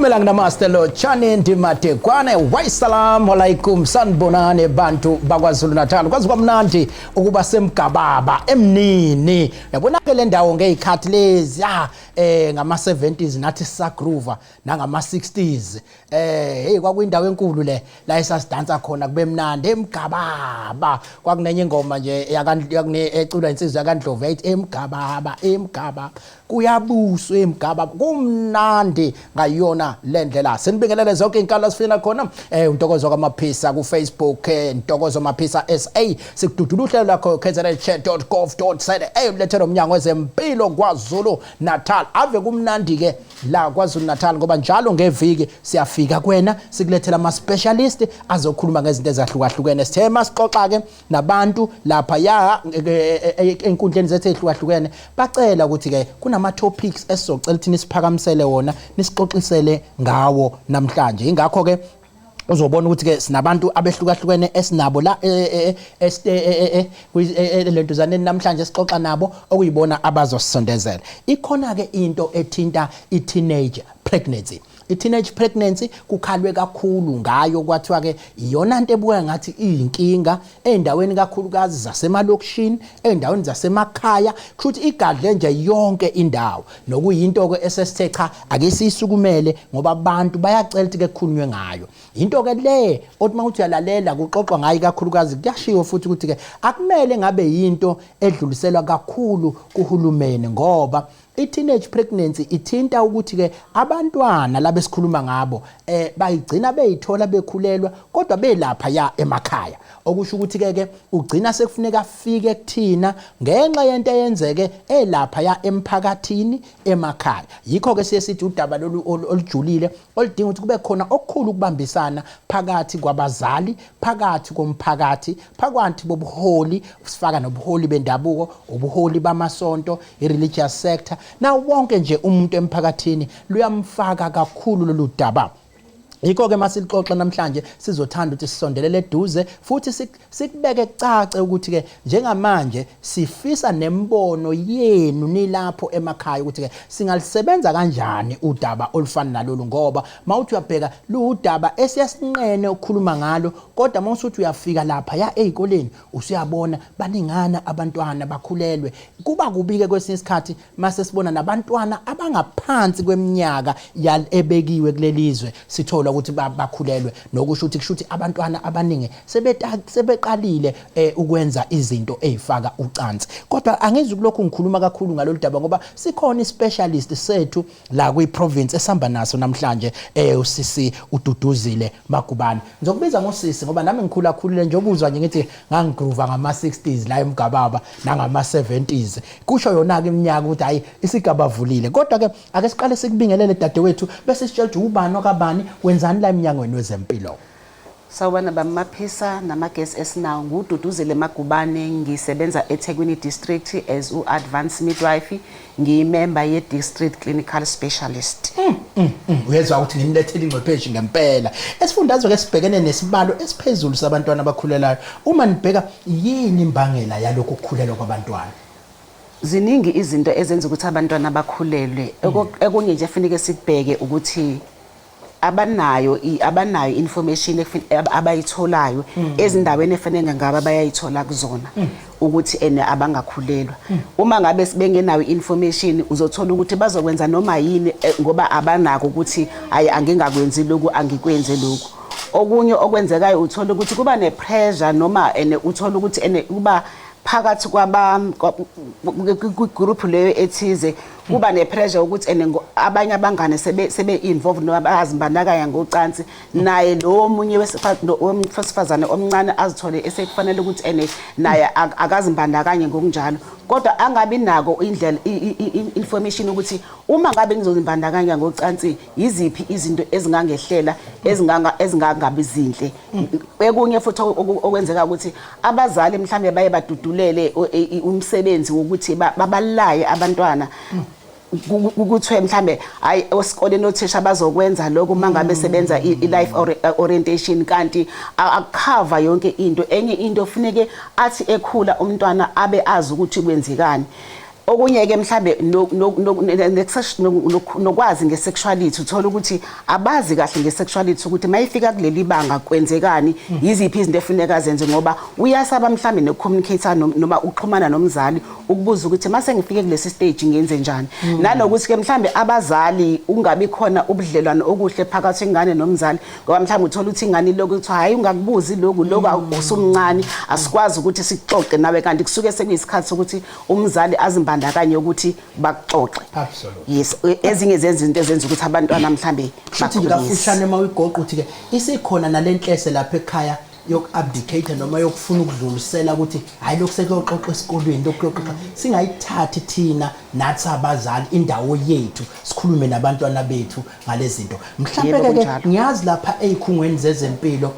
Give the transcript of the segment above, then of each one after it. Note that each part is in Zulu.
Dumelang, namaste, lotjhani, ndimadekwane, wayisalam alaikum, sanibonani bantu bakwaZulu Natal. Kwazi kwamnandi ukuba semgababa emnini. Yabona ke le ndawo ngezikhathi lezi ya ngama 70s nathi sisagroova nangama 60s. Hey, kwakuyindawo enkulu le la esasidansa khona kube mnandi emgababa. Kwakunenye ingoma nje yakune eculwa insizwa yaKaNdlovu yayithi emgababa emgababa kuyabuswa emgababa, kumnandi ngayona le ndlela. Sinibingelele zonke inkalo sifina khona uNtokozo kaMaphisa ku Facebook, Ntokozo Maphisa SA. Sikududula uhlelo lakho kzn.gov.za ulethele umnyango wezempilo kwaZulu Natal. Ave kumnandi ke la kwaZulu Natal ngoba njalo ngeviki siyafika kwena sikulethela ama specialist azokhuluma ngezinto ezahlukahlukene. Sithe masixoxa ke nabantu lapha ya enkundleni zethu ezihlukahlukene, bacela ukuthi ke kunama topics esizocela ukuthi nisiphakamisele wona, nisixoxisele ngawo namhlanje. Ingakho ke uzobona ukuthi ke sinabantu abehlukahlukene esinabo la lentuzaneni namhlanje sixoxa nabo, okuyibona abazosondezela. Ikhona ke into ethinta i-teenage pregnancy. I-teenage pregnancy kukhalwe kakhulu ngayo, kwathiwa ke iyona nto ebuka ngathi iyinkinga ey'ndaweni kakhulukazi zasemalokishini, ey'ndaweni zasemakhaya, kusho ukuthi igadle nje yonke indawo, nokuyinto-ke esesithe cha, ake siyisukumele ngoba abantu bayacela ukuthi ke kukhulunywe ngayo. Into-ke le othi uma uthi uyalalela kuxoxwa ngayo ikakhulukazi, kuyashiwo futhi ukuthi-ke akumele ngabe yinto edluliselwa kakhulu kuhulumeni, ngoba i-teenage pregnancy ithinta ukuthi-ke abantwana laba esikhuluma ngabo bayigcina beyithola bekhulelwa kodwa belapha ya emakhaya, okusho ukuthi-ke ke ugcina sekufuneka afike kuthina ngenxa yento eyenzeke elapha ya emphakathini emakhaya. Yikho-ke siye sithi udaba lolu olujulile oludinga ukuthi kube khona okukhulu ukubambisana phakathi kwabazali, phakathi komphakathi, phakathi bobuholi, sifaka nobuholi bendabuko, ubuholi bamasonto, i-religious sector, na wonke nje umuntu emphakathini luyamfaka kakhulu lolu daba. Yikho-ke masilixoxa namhlanje sizothanda ukuthi sisondelele eduze futhi sikubeke kucace ukuthi-ke njengamanje sifisa nembono yenu nilapho emakhaya ukuthi-ke singalisebenza kanjani udaba olufana nalolu, ngoba mawuthi uyabheka luwudaba esiyasinqene ukukhuluma ngalo, kodwa mawusuthi uyafika lapha ya ey'koleni usuyabona baningana abantwana bakhulelwe. Kuba kubi-ke kwesinye isikhathi mase sibona nabantwana abangaphansi kweminyaka ebekiwe kulelizwe sithola ukuthi bakhulelwe, nokusho ukuthi kusho ukuthi abantwana abaningi sebeqalile ukwenza izinto ezifaka ucansi. Kodwa angizukulokhu ngikhuluma kakhulu ngalolu daba ngoba sikhona i-specialist sethu la kwi-province esihamba naso namhlanje, usisi uDuduzile Magubane. Ngizokubiza ngosisi ngoba nami ngikhula khulile nje obuzwa nje ngithi ngangigroova ngama-60s la emgababa nangama-70s, kusho yona-ke iminyaka ukuthi hhayi isigabavulile. Kodwa-ke ake siqale sikubingelele dadewethu, bese sitshela ukuthi ubani okabani, wenzani la emnyangweni wezempilo. Sawubona bamaphisa namagesi esinawo. NguDuduzile Magubane, ngisebenza eThekwini District as u-Advanced Midwife, ngiyimember ye-District Clinical Specialist. Uyezwa ukuthi nginilethele ingcwepheshi ngempela. Esifundazwe ke sibhekene nesibalo esiphezulu sabantwana abakhulelayo. Uma nibheka, yini imbangela yalokhu kukhulelwa kwabantwana? Ziningi izinto ezenza ukuthi abantwana bakhulelwe. Okunye nje funeke sikubheke ukuthi abanayo information abayitholayo ezindaweni efanele ngabe bayayithola kuzona ukuthi ene abangakhulelwa. Uma ngabe bengenayo information, uzothola ukuthi bazokwenza noma yini, ngoba abanako ukuthi hayi, angingakwenzi lokhu, angikwenze lokhu. Okunye okwenzekayo, uthola ukuthi kuba ne-pressure noma ene uthola ukuthi ene kuba phakathi kwaba group leyo ethize, kuba ne-pressure ukuthi ene abanye abangane sebe involved noma bayazimbandakanya ngocansi naye lo omunye wesifazane omncane, azithole esekufanele ukuthi ene naye akazimbandakanye ngokunjalo, kodwa angabi nako indlela information ukuthi uma ngabe ngizozimbandakanya ngocansi, yiziphi izinto ezingangehlela ezingangabi zinhle. Ekunye futhi okwenzeka ukuthi abazali mhlambe baye badudulele umsebenzi wokuthi babalaye abantwana, kuthiwe mhlambe hayi, esikoleni othisha bazokwenza lokho uma ngabe sebenza i-life orientation, kanti akukhava yonke into. Enye into, funeke athi ekhula umntwana abe azi ukuthi kwenzekani. Okunye ke mhlambe nokwazi ngesexuality, uthola ukuthi abazi kahle ngesexuality ukuthi mayifika kuleli banga kwenzekani, yiziphi izinto efuneka zenze, ngoba uyasaba mhlambe nokucommunicate noma uxhumana nomzali ukubuza ukuthi mase ngifike kulesi stage ngenze njani. Nanokuthi ke mhlambe abazali ungabi khona ubudlelwano okuhle phakathi kwengane nomzali, ngoba mhlambe uthola ukuthi ingane lokhu kuthiwa hayi ungakubuzi lokhu, lokhu usumncane, asikwazi ukuthi sixoxe nawe, kanti kusuke sekuyisikhathi sokuthi umzali azimbandakanye ukuthi bakuxoxe. Yes, ezinye zezinto ezenza ukuthi abantwana mhlambe Shuthi nje kafushane uma uyigoqa uthi ke isikhona nalenhlese lapha ekhaya yoku-abdicate noma yokufuna ukudlulisela ukuthi hhayi lokhu sekuyoxoxa esikolweni, lokhu kuyoxoxa, singayithathi thina nathi abazali indawo yethu sikhulume nabantwana bethu ngalezi zinto. Mhlampe-ke ke ngiyazi lapha ey'khungweni zezempilo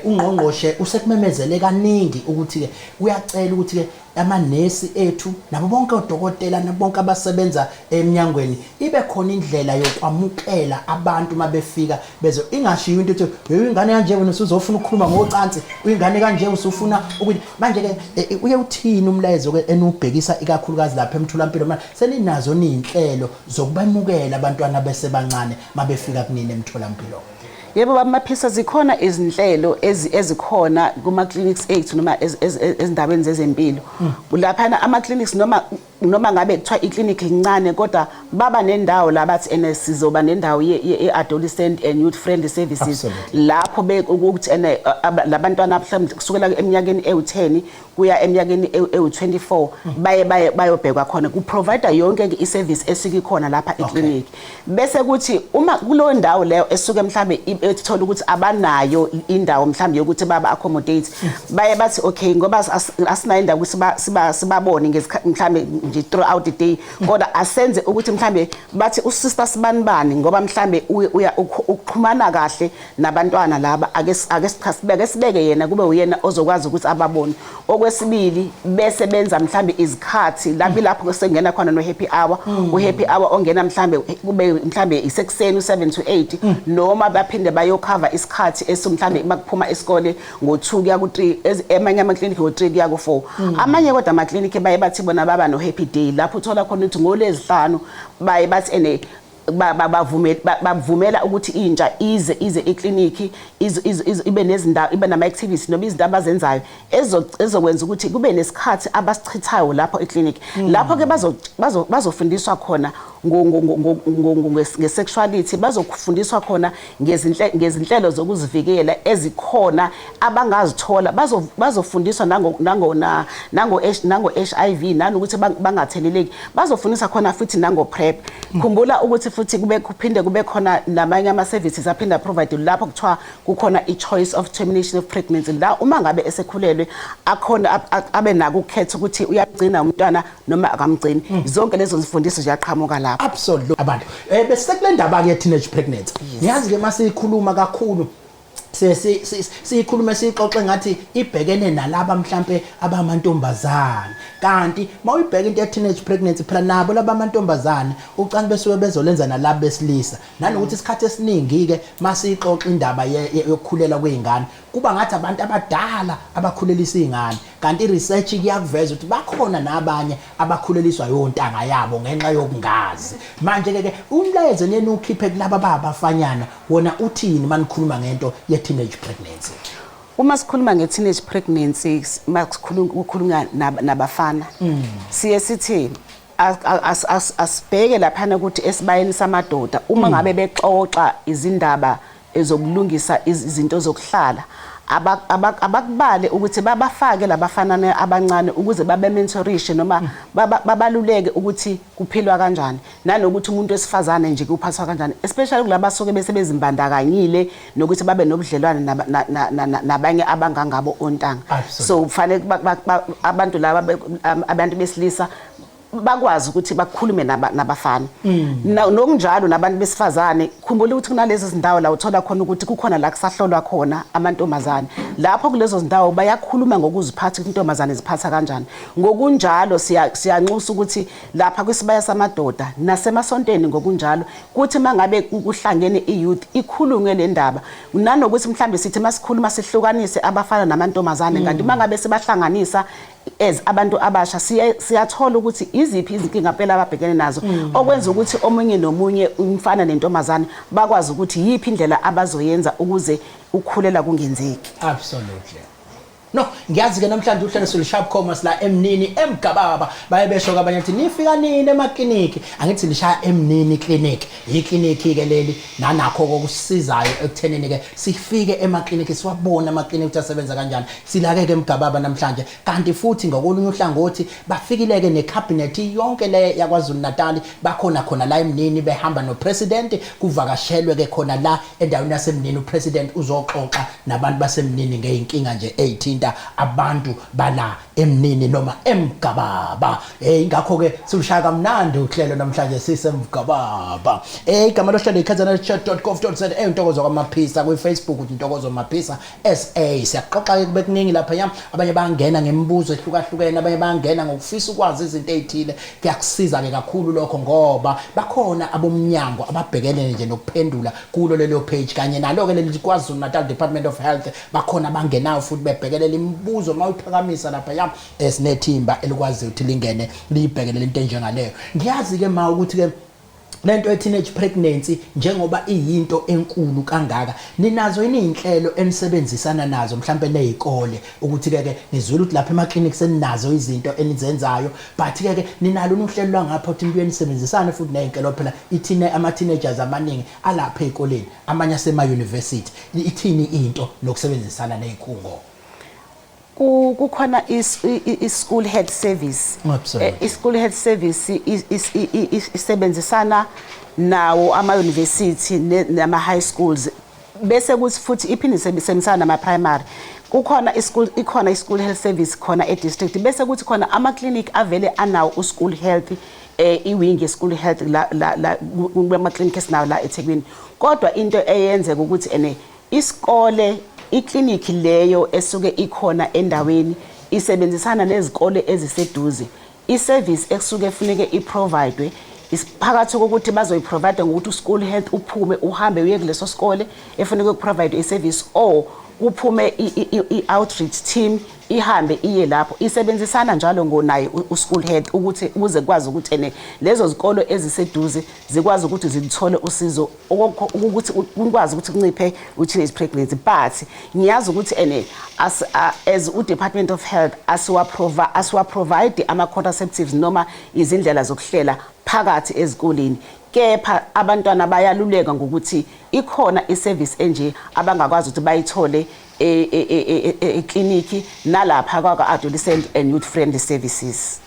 ungqongqoshe usekumemezele kaningi ukuthi-ke uyacela ukuthi-ke amanesi ethu nabo bonke odokotela nabo bonke abasebenza eminyangweni ibe khona indlela yokwamukela abantu uma befika bezo, ingashiyo into ethi hey ingane kanje wena usuzofuna ukukhuluma ngocansi, uyingane kanje usufuna ukuthi manje ke uye uthini umlayezo ke enubhekisa ikakhulukazi lapha emtholampilo manje seninazo nizinhlelo zokubamukela abantwana besebancane mabefika kunini emtholampilo? Yebo baba Maphisa, zikhona izinhlelo ezikhona kuma clinics ethu noma ezindaweni zezempilo. Laphana ama clinics noma ngabe kuthiwa iclinic incane, kodwa baba nendawo la bathi ene sizoba nendawo ye-adolescent and youth friendly services, lapho ukuthi ene labantwana mhlawumbe kusukela eminyakeni ewu-10 kuya eminyakeni ewu-24 baye bayobhekwa khona, ku-provide yonke i-service esuke ikhona lapha eclinic. Bese kuthi uma kuleyo ndawo leyo esuke mhlambe ethola ukuthi abanayo indawo mhlambe yokuthi baba accommodate, baye bathi okay, ngoba asinayo indawo ukuthi sibabone ngesikhathi mhlambe nje throughout the day, kodwa asenze ukuthi mhlambe bathi usister sibanibani, ngoba mhlambe uya ukuxhumana kahle nabantwana laba, ake ake sibeke yena kube uyena ozokwazi ukuthi ababone. Okwesibili, bese benza mhlambe izikhathi lapho lapho sengena khona no happy hour, u happy hour ongena mhlambe kube mhlambe isekuseni u7 to 8, noma baphinde bayocover isikhathi esumhlambe makuphuma isikole ngo2 kuya ku3, emanye ama clinic ngo3 kuya ku4. Amanye kodwa ama clinic baye bathi bona baba no happy day, lapho uthola khona ukuthi ngolwezihlanu baye bathi ene bavumela ukuthi intsha ize ekliniki, ibe nezindawo, ibe nama activities noma izinto abazenzayo ezokwenza ukuthi kube nesikhathi abasichithayo lapho ekliniki, lapho ke bazofundiswa khona nge-sexuality, bazofundiswa khona ngezinhlelo zokuzivikela ezikhona abangazithola, bazofundiswa nango HIV nanokuthi bangatheleleki, bazofundiswa khona futhi nango PrEP. Khumbula ukuthi futhi kube kuphinde kube khona namanye ama services aphinda provide lapho kuthiwa kukhona i-choice of termination of pregnancy, la uma ngabe esekhulelwe akhona abe nako ukukhetha ukuthi uyagcina umntwana noma akamgcini. Zonke lezo zifundiso ziyaqhamuka lapho. Absolutely. Abantu bese kule ndaba ke teenage pregnancy, niyazi ke masikhuluma kakhulu siyikhulume siyixoxe ngathi ibhekene nalaba mhlambe abamantombazane, kanti mawuyibheka into ye teenage pregnancy phela nabo laba amantombazane ucansi besuke bezolenza nalabo besilisa, nanokuthi isikhathi esiningi ke masiyixoxa indaba yokukhulela kwezingane kuba ngathi abantu abadala abakhulelisa izingane, kanti i-research kuyakuveza ukuthi bakhona nabanye abakhuleliswa yontanga yabo ngenxa yokungazi. Manje ke umlayezo niyena ukhiphe kulaba abafanyana wona uthini manikhuluma ngento ye teenage pregnancy? Uma sikhuluma nge-teenage pregnancy, masikhuluma nabafana, siye sithi asibheke laphana ukuthi esibayeni samadoda uma ngabe bexoxa izindaba ezokulungisa izinto zokuhlala, abakubale ukuthi babafake labafana abancane ukuze babe mentorishe noma babaluleke ukuthi kuphilwa kanjani, nanokuthi umuntu wesifazane nje kuphathwa kanjani, especially kulaba basuke bese bezimbandakanyile nokuthi babe nobudlelwane nabanye abangangabo ontanga. So kufanele abantu laba abantu besilisa bakwazi ukuthi bakhulume nabafana. Nokunjalo nabantu besifazane, khumbula ukuthi kunalezi zindawo la uthola khona ukuthi kukhona la kusahlolwa khona amantombazane, lapho kulezo zindawo bayakhuluma ngokuziphatha, ukuthi intombazane ziphatha kanjani. Ngokunjalo siyanxusa ukuthi lapha kwisibaya samadoda nasemasontweni ngokunjalo, kuthi mangabe kuhlangene i-youth ikhulunywe le ndaba, nanokuthi mhlambe sithi masikhuluma sihlukanise abafana namantombazane, kanti mangabe sibahlanganisa As abantu abasha siyathola ukuthi iziphi izinkinga phela ababhekene nazo, okwenza ukuthi omunye nomunye umfana nentombazane bakwazi ukuthi yiphi indlela abazoyenza ukuze ukukhulela kungenzeki. Absolutely. No, ngiyazi ke namhlanje uhlelo silusharp commerce la eMnini eMgababa. Baye besho kabanye ukuthi nifika nini emakliniki. Angithi lishaya eMnini Clinic. Ikliniki ke leli nanakho kokusizayo ekuthenini ke sifike emakliniki, siwabone amakliniki ukuthi asebenza kanjani. Silake ke eMgababa namhlanje. Kanti futhi ngokolunye uhlangothi bafikile ke necabinet yonke le yaKwaZulu Natal, bakhona khona la eMnini, behamba nopresident, kuvakashelwe ke khona la endaweni yaseMnini. Upresident uzoxoxa nabantu baseMnini ngeyinkinga nje eyithinta abantu bala eMnini noma eMgababa. Ingakho ke silushaya kamnandi uhlelo namhlanje siseMgababa. Igama lohlelo iKZNchat.gov.za, Intokozo kwaMaphisa kwi Facebook uthi Intokozo Maphisa SA. Siyaxoxa ke, kube kuningi lapha yam, abanye bayangena ngemibuzo ehlukahlukene, abanye bayangena ngokufisa ukwazi izinto ezithile. Kuyakusiza ke kakhulu lokho ngoba bakhona abomnyango ababhekelene nje nokuphendula kulo lelo page, kanye nalo ke leli KwaZulu Natal Department of Health, bakhona abangenayo futhi bebhekelela imibuzo mawuphakamisa lapha yam, esinethimba elikwazi ukuthi lingene liyibhekelele into enjengaleyo. Ngiyazi ke ma ukuthi ke lento ye-teenage pregnancy, njengoba iyinto enkulu kangaka, ninazo yini iy'nhlelo enisebenzisana nazo mhlampe ney'kole ukuthi ke ngizwile ukuthi lapha emaklinikhi seninazo izinto enizenzayo, but ke ninalo uhlelo lwangapha ukuthi nibuye nisebenzisane futhi ney'nkelo? Phela ithine ama-teenagers amaningi alapha ey'koleni, amanye asema-university. Ithini into nokusebenzisana ney'khungo? Kukhona i-school health service. I-school health service isebenzisana nawo ama-university nama-high schools, bese kuthi futhi iphinde isebenzisana nama-primary. Kukhona i-school, ikhona i-school health service khona e-district, bese kuthi khona ama-clinic avele anawo u-school health, iwing ye-school health la kuma-clinic esinawo la eThekwini. Kodwa into eyenzeka ukuthi ene isikole, iklinikhi leyo esuke ikhona endaweni isebenzisana nezikole eziseduze. I-service ekusuke funeke iprovide isiphakathi kokuthi bazoyiprovide ngokuthi u-school health uphume uhambe uye kuleso sikole efuneke kuprovide i-service, or kuphume i-outreach team ihambe iye lapho. Isebenzisana njalo ngonaye u-school health ukuthi ukuze kwazi ukuthi ene lezo zikolo eziseduze zikwazi ukuthi zilithole usizo ukuthi ukwazi ukuthi kunciphe u-teenage pregnancy. But ngiyazi ukuthi ene as u-Department of Health asiwa-provide ama-contraceptives noma izindlela zokuhlela phakathi ezikoleni, kepha abantwana bayaluleka ngokuthi ikhona i-service enje abangakwazi ukuthi bayithole ekliniki nalapha kwa-adolescent and youth friendly services.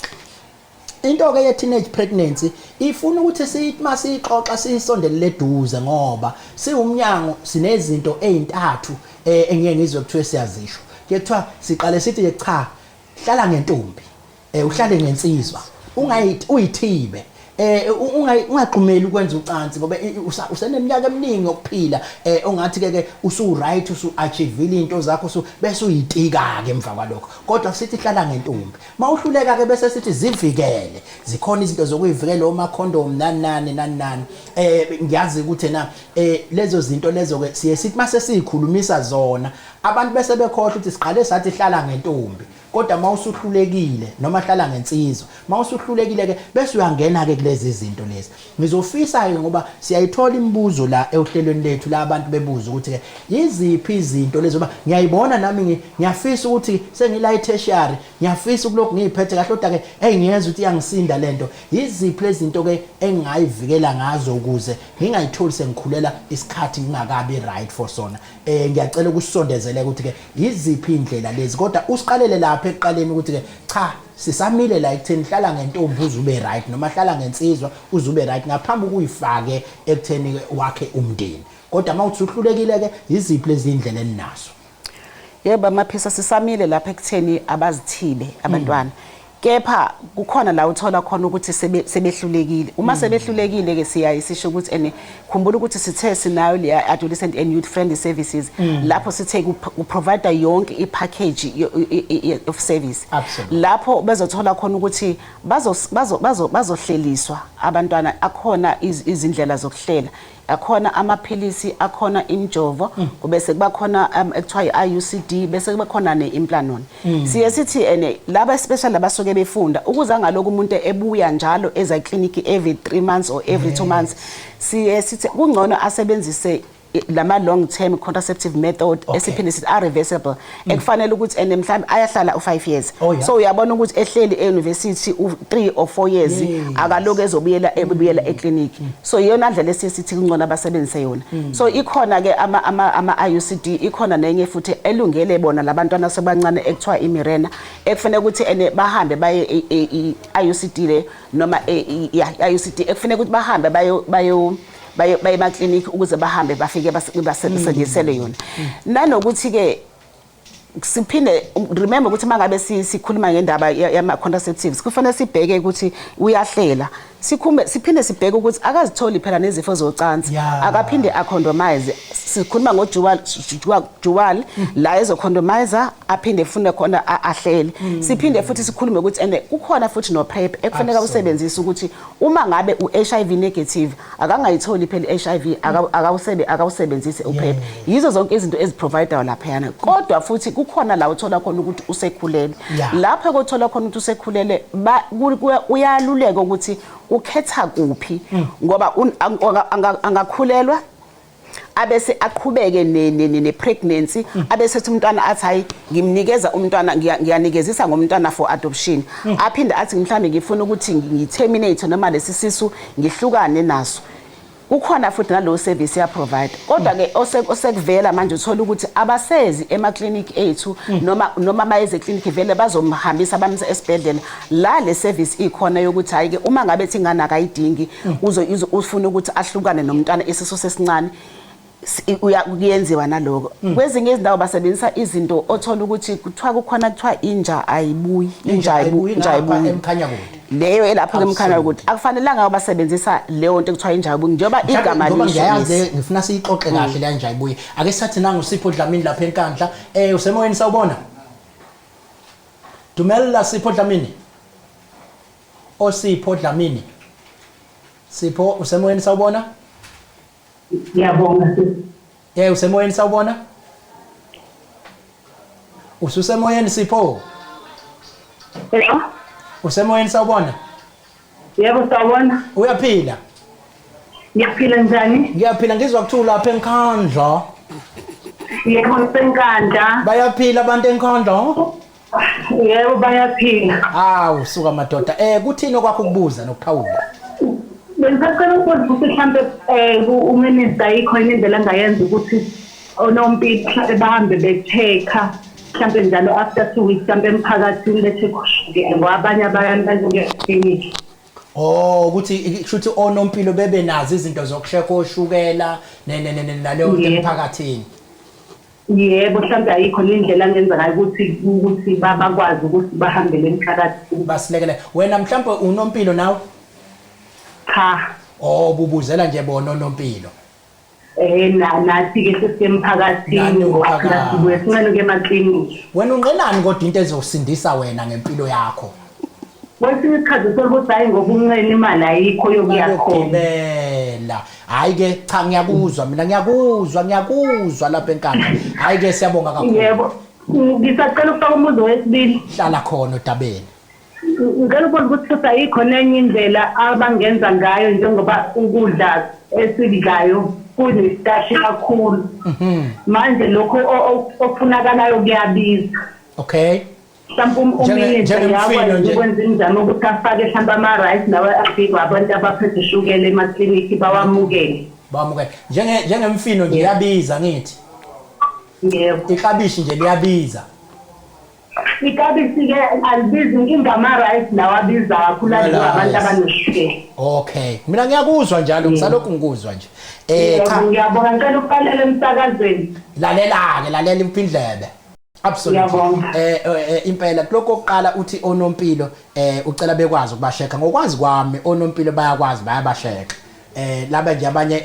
Into ke ye teenage pregnancy ifuna ukuthi sithi masixoxa sisondelele eduze, ngoba siwumnyango sinezinto ezintathu engiye ngizwe kuthiwe siyazisho. Kuye kuthiwa siqale sithi ke cha, hlala ngentombi, uhlale ngensizwa, ungayithi uyithibe, ungaqhumeli ukwenza ucansi ngoba useneminyaka eminingi yokuphila, ongathi ke usu right, usu achieve into zakho, usu bese uyitika ke emva kwalokho. Kodwa sithi hlala ngentombi. Mawuhluleka ke bese sithi zivikele, zikhona izinto zokuyivikela, oma condom, nani nani nani nani. Ngiyazi ukuthi na lezo zinto lezo ke siye sithi mase sizikhulumisa zona, abantu bese bekhohlwa ukuthi siqale sathi hlala ngentombi. Kodwa mawusuhlulekile, noma hlala ngensizwa, mawusuhlulekile ke bese uyangena ke kulezi zinto lezi. Ngizofisa ke, ngoba siyayithola imibuzo la ehlelweni lethu la, abantu bebuza ukuthi ke yiziphi izinto lezo, ngoba ngiyayibona nami ngiyafisa ukuthi sengila tertiary, ngiyafisa ukulokhu ngiyiphethe kahle, kodwa ke hey, ngiyezwa ukuthi iyangisinda lento. Yiziphi lezi zinto ke engingayivikela ngazo ukuze ngingayitholi sengikhulela isikhathi ngingakabi right for sona? Ngiyacela ukusondezela ukuthi ke yiziphi indlela lezi, kodwa usiqalele lapha ekuqaleni ukuthi ke cha, sisamile la ekutheni hlala ngentombi uzube right, noma hlala ngensizwa uzube right, ngaphambi ukuyifake ekutheni wakhe umndeni. Kodwa mawuthi uhlulekile ke, yiziphi lezi indlela eninazo? Yebo, amaphisa, sisamile lapha ekutheni abazithibe abantwana, kepha kukhona la uthola khona ukuthi sebehlulekile. Uma sebehlulekile ke siyaye sisho ukuthi ene khumbula ukuthi sithe sinayo le adolescent and youth friendly services, lapho sithe kuprovide yonke i-package of service, lapho bezothola khona ukuthi bazohleliswa abantwana, akhona izindlela zokuhlela. Akhona amaphilisi, akhona imijovo, kubese kuba khona ekuthiwa i-IUCD, bese kuba khona ne-implanon. Siye sithi ene laba especially abasuke befunda ukuze angalokhu umuntu ebuya njalo eza ekliniki every 3 months or every 2 months, siye sithi kungcono asebenzise lama long term contraceptive method esiphinde sithi are reversible, ekufanele ukuthi ene mhlawumbe ayahlala u5 years. So uyabona ukuthi ehleli e-university u3 or 4 years, akaloku ezobuyela ebuyela ekliniki. So iyona ndlela esiye sithi kungcono abasebenzise yona. So ikhona ke ama IUCD, ikhona nenye futhi elungele bona labantwana sebancane ekuthiwa iMirena, ekufanele ukuthi ene bahambe baye i-IUCD le noma yeah, IUCD ekufanele ukuthi bahambe bayo baye emakliniki ukuze bahambe bafike basebenzisele yona. Nanokuthi ke siphinde remember ukuthi mangabe sikhuluma ngendaba yama contraceptives, kufanele sibheke ukuthi uyahlela, sikhume siphinde sibheke ukuthi akazitholi phela nezifo zocansi, akaphinde acondomize. Sikhuluma ngo dual la ezocondomize, aphinde fune khona ahlele. Siphinde futhi sikhulume ukuthi ene kukhona futhi no PrEP ekufanele awusebenzise, ukuthi uma ngabe u-HIV negative akangayitholi phela i-HIV, akawusebenzise uPrEP. Yizo zonke izinto eziprovidayo laphayana. Kodwa futhi kukhona la uthola khona ukuthi usekhulele. Lapho kuthola khona ukuthi usekhulele, uyaluleka ukuthi ukhetha kuphi, ngoba angakhulelwa abese aqhubeke ne pregnancy, abese ethi umntwana athi hayi, ngimnikeza umntwana, ngiyanikezisa ngomntwana for adoption, aphinde athi mhlambe ngifuna ukuthi ngiterminate noma lesi sisu ngihlukane naso. Kukhona futhi nalowo service ya provide. Kodwa ke osekuvela manje, uthola ukuthi abasezi ema clinic ethu, noma mayeze clinic vele bazomhambisa bamse esibhedlela la le service ikhona yokuthi hayi ke, uma ngabe ethi ingane akayidingi, ufuna ukuthi ahlukane nomntwana isisu sesincane, kuyenziwa naloko. Kwezinye izindawo basebenzisa izinto othola ukuthi kuthiwa kukhona, kuthiwa inja ayibuyi, inja ayibuyi, inja ngapha ayibuyi. eMkhanyakude. Leyo elapho ke eMkhanyakude akufanelanga basebenzisa leyo nto ekuthiwa inja ayibuyi, njengoba igama Ngoba lisho. ngiyayazi. Yes. Ngifuna siyixoxe kahle le nja ibuye. Ake sathi nangu Sipho Dlamini lapha eNkandla. Usemoyeni, sawubona. Dumela Sipho Dlamini. Osipho Dlamini, Sipho, usemoyeni, sawubona. Ngiyabonga, sisi. Usemoyeni, sawubona. Ususemoyeni, Sipho. Hello. Usemoyeni, sawubona. Yebo, sawubona. Uyaphila? Ngiyaphila, njani? Ngiyaphila. Ngizwa kuthiwa lapha eNkandla. Yebo, ngiseNkandla. Bayaphila abantu eNkandla? Yebo, bayaphila. Hawu, suka madoda. Kuthini okwakho ukubuza nokuphawula? Bengisacela ukubuza ukuthi mhlampe uminister ayikho yini indlela angayenza ukuthi onompilo mhlampe bahambe be-check-a mhlampe njalo after 2 weeks mhlampe emphakathini, be-check ngoba abanye abantu bazokuya eklinikhi. Oh, ukuthi kushuthi onompilo bebe nazo izinto zokusheka oshukela naleyo nto emphakathini. Yebo, mhlampe ayikho nendlela angenza ngayo ukuthi bakwazi ukuthi bahambele emphakathini. Basilekele. Wena mhlawumbe unompilo nawe? Cha. Oh, bubuzela nje bona onompilo. Nathi ke sesisemphakathini Nani ngoba umphakathi. sibuye sincane kuye emaklinikhi. Wena unqenani kodwa into ezosindisa wena ngempilo yakho? Kwesinye isikhathi uthola ukuthi hayi, ngoba uncene imali ayikho yokuya khona. Yokugibela. Hayi ke, cha, ngiyakuzwa mina, ngiyakuzwa, ngiyakuzwa lapha eNkandla. Hayi ke, siyabonga kakhulu. Yebo, ngisacela ukufaka umbuzo wesibili. Hlala khona odabeni. Ngicela ukubuza ukuthi futhi ayikho nenye indlela abangenza ngayo, njengoba ukudla esikudlayo kunesitashi kakhulu, manje lokho okufunakalayo kuyabiza. Mhlawumbe uminister Njengemfino uyakwazi nje. ukwenza imizamo ukuthi afake mhlawumbe ama-rice lawa afike abantu abaphethe ushukela emaklinikhi bawamukele. Bamukele. Njengemfino nje iyabiza, ngithi. Yebo. Iklabishi nje liyabiza. Iklabishi-ke alibizi, inkinga ama-rice lawa abiza kakhulu, adliwa abantu abanoshukela. Okay. Mina ngiyakuzwa njalo, ngisalokhu ngikuzwa nje. Cha. Ngiyabonga, ngicela ukulalela emsakazweni. Lalela ke, lalela impindlebe. Absolutely. Ngiyabonga. Impela kuloko oqala uthi onompilo ucela bekwazi ukubasheka. Ngokwazi kwami onompilo bayakwazi, bayabasheka. Laba nje abanye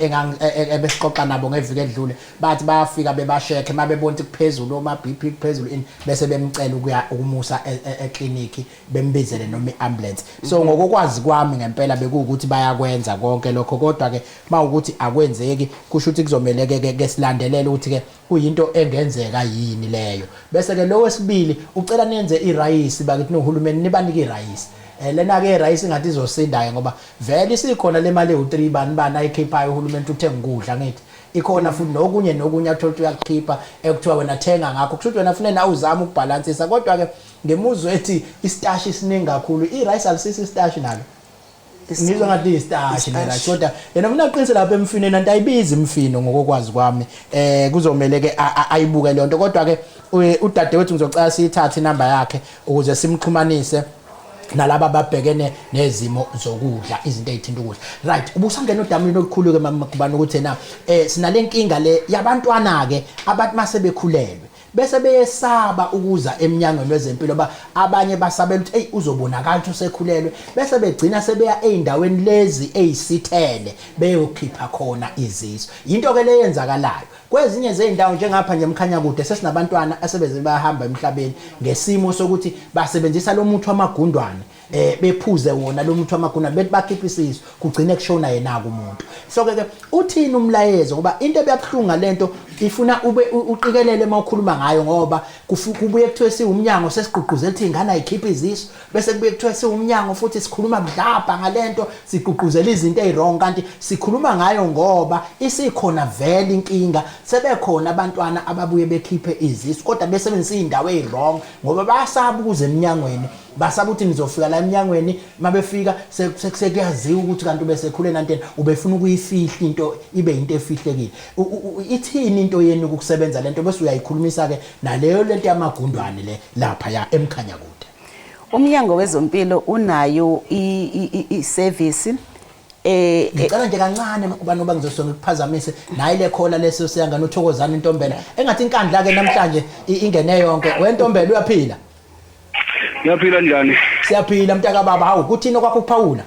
ebesixoxa nabo ngeviki edlule bathi bayafika bebashekhe mabebona ukuthi kuphezulu oma BP kuphezulu ini, bese bemcela ukuya ukumusa ekliniki, bembizele noma iambulance. So ngokokwazi kwami ngempela bekuwukuthi bayakwenza konke lokho, kodwa ke mawukuthi akwenzeki kusho ukuthi kuzomele ke silandelele ukuthi ke kuyinto engenzeka yini leyo. Bese ke lo wesibili ucela nenze irayisi bakithi nohulumeni nibanike irayisi. Lena ke irayisi ngathi izosinda ke ngoba vele isikhona le mali ewu3 bani bani ayikhiphayo uhulumeni uthenga ukudla, ngithi ikhona futhi nokunye nokunye athola ukuthi uyakukhipha ekuthiwa wena thenga ngakho, kusho ukuthi wena kufanele nawe uzame ukubhalansisa. Kodwa ke ngemuzwe ethi isitashi isiningi kakhulu, irayisi alisisi isitashi nalo, ngizwa ngathi isitashi ne-rice, kodwa yena ufuna aqinise lapha emfinweni, anti ayibizi imfino ngokokwazi kwami. Kuzomele ke ayibuke leyo nto. Kodwa ke udadewethu ngizocela siyithathe inamba yakhe ukuze simxhumanise nalaba ababhekene nezimo zokudla, izinto ezithinta ukudla. Right, ubusangena odamini olukhulu ke mama Kubani ukuthi na sinale nkinga le yabantwana ke abathi mase bekhulelwe bese beyesaba ukuza eminyangweni wezempilo, ba abanye basabela ukuthi hey uzobonakala ukuthi usekhulelwe, bese begcina sebeya ezindaweni lezi ezisithele beyokhipha khona izisu. Into ke leyenzakalayo kwezinye zezindawo njengapha nje eMkhanyakude, sesinabantwana asebeze bahamba emhlabeni ngesimo sokuthi basebenzisa lo muthi wamagundwane, bephuze wona lo muthi wamagundwane bethi bakhipha isisu, kugcine kushona yena kumuntu. So ke uthini umlayezo? Ngoba into ebuhlungu lento ifuna ube uqikelele mawukhuluma ngayo, ngoba kubuye kuthiwe siwumnyango sesigqugquzela ukuthi ingane ayikhiphe izisu, bese kubuye kuthiwe siwumnyango futhi sikhuluma budlabha ngalento, sigqugquzela izinto eziwrong, kanti sikhuluma ngayo ngoba isikhona vele inkinga. Sebekhona abantwana ababuye bekhiphe izisu kodwa besebenzisa izindawo eziwrong ngoba bayasaba ukuza eminyangweni, basaba ukuthi nizofika la eminyangweni, mabefika sekuyaziwa ukuthi kanti ubesekhule nanteni, ubefuna ukuyifihla into ibe into efihlekile. Ithini into yenu ukusebenza lento, bese uyayikhulumisa ke naleyo lento yamagundwane le lapha ya eMkhanyakude? Umnyango wezempilo unayo i-service. Ngicela nje kancane kuba noba ngizosonga ukuphazamise nayi le khola leso siyangana uThokozana Intombela, engathi inkandla ke namhlanje ingene yonke. Wentombela, uyaphila? Ngiyaphila, njani? Siyaphila mntaka baba. Hawu, kuthini okwakho ukuphawula?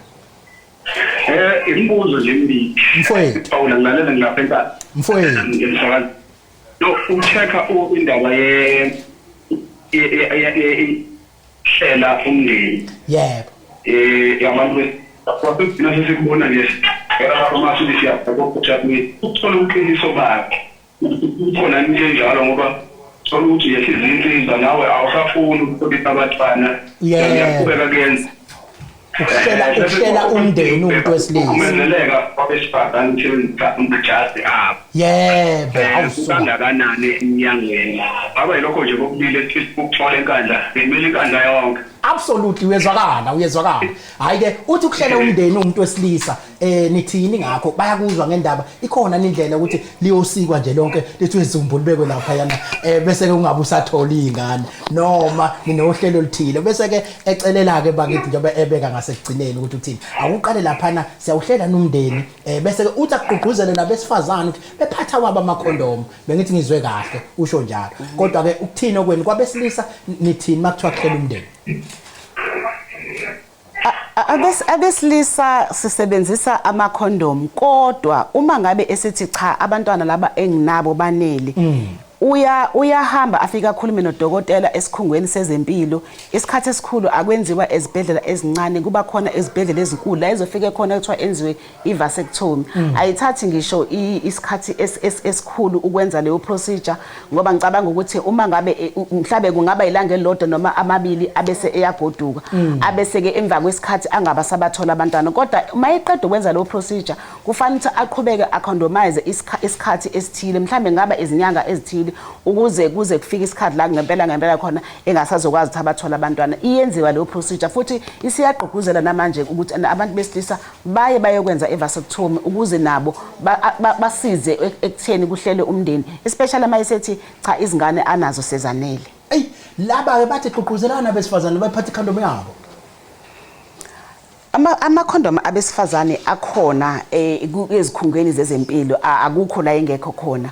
Imibuzo nje emibili. Mfowethu. Pawula, ngilalela ngilapha enkandla. Mfowethu. Emsakazweni. No, ucheck-a indaba ye hlela umndeni. Yabantu wasegcina sesikubona nje uma siyakuthola ukuthola uqiniso bakhe. Kukhona into enjalo ngoba thola ukuthi nje sizinsizwa nawe awusafuni ukukhulisa abantwana. Ngiyaqhubeka kuyenza. Ukuhlela umndeni umuntu wesilisa. Ukumezeleka kwabesifazane usebenzisa amajazi abo. Yebo. Kangakanani eminyangweni. Aba yilokho nje kokubili esifisa ukuthola enkandla, ngimele inkandla yonke. Absolutely, uyezwakala, uyezwakala. Hayi ke uthi ukuhlela umndeni umuntu wesilisa, nithini ngakho? Bayakuzwa ngendaba, ikhona indlela ukuthi liyosikwa nje lonke lithi izumbu libekwe lapha yana, bese ke ungabe usathola izingane, noma ninohlelo oluthile, bese ke ecelela ke bakithi njengoba ebeka ngasekugcineni ukuthi uthini. Awuqale lapha, siyawuhlela nomndeni, bese ke uthi akugqugquzele nabesifazane ukuthi bephatha waba amakhondomu. Bengithi ngizwe kahle usho njalo, kodwa ke ukuthini okweni kwabesilisa, nithini makuthiwa kuhlela umndeni? Abesilisa sisebenzisa amakhondomu, kodwa uma ngabe esithi cha, abantwana laba enginabo banele, uyahamba afika akhulume nodokotela esikhungweni sezempilo. Isikhathi esikhulu akwenziwa ezibhedlela ezincane, kuba khona ezibhedlela ezinkulu la ezofike khona kuthiwa enziwe i-vasectomy. Ayithathi ngisho isikhathi esikhulu ukwenza leyo procedure, ngoba ngicabanga ukuthi uma ngabe mhlabe kungaba ilanga elilodwa noma amabili, abese eyagoduka, abese ke emva kwesikhathi angaba sabathola abantwana. Kodwa uma eqeda ukwenza leyo procedure kufanele ukuthi aqhubeke acondomize isikhathi esithile, mhlambe ngaba izinyanga ezithile, ukuze kuze kufike isikhathi la ngempela ngempela khona engasazokwazi ukuthi abathole abantwana. Iyenziwa leyo procedure futhi isiyagqugquzela namanje ukuthi abantu besilisa baye bayokwenza i-vasectomy ukuze nabo basize ekutheni kuhlelwe umndeni, especially uma esethi cha, izingane anazo sezanele. Ey, laba ke bathi gqugquzelana abesifazane baphathe ikhondomu yabo. Amakhondomu abesifazane akhona ezikhungweni zezempilo, akukho la engekho khona.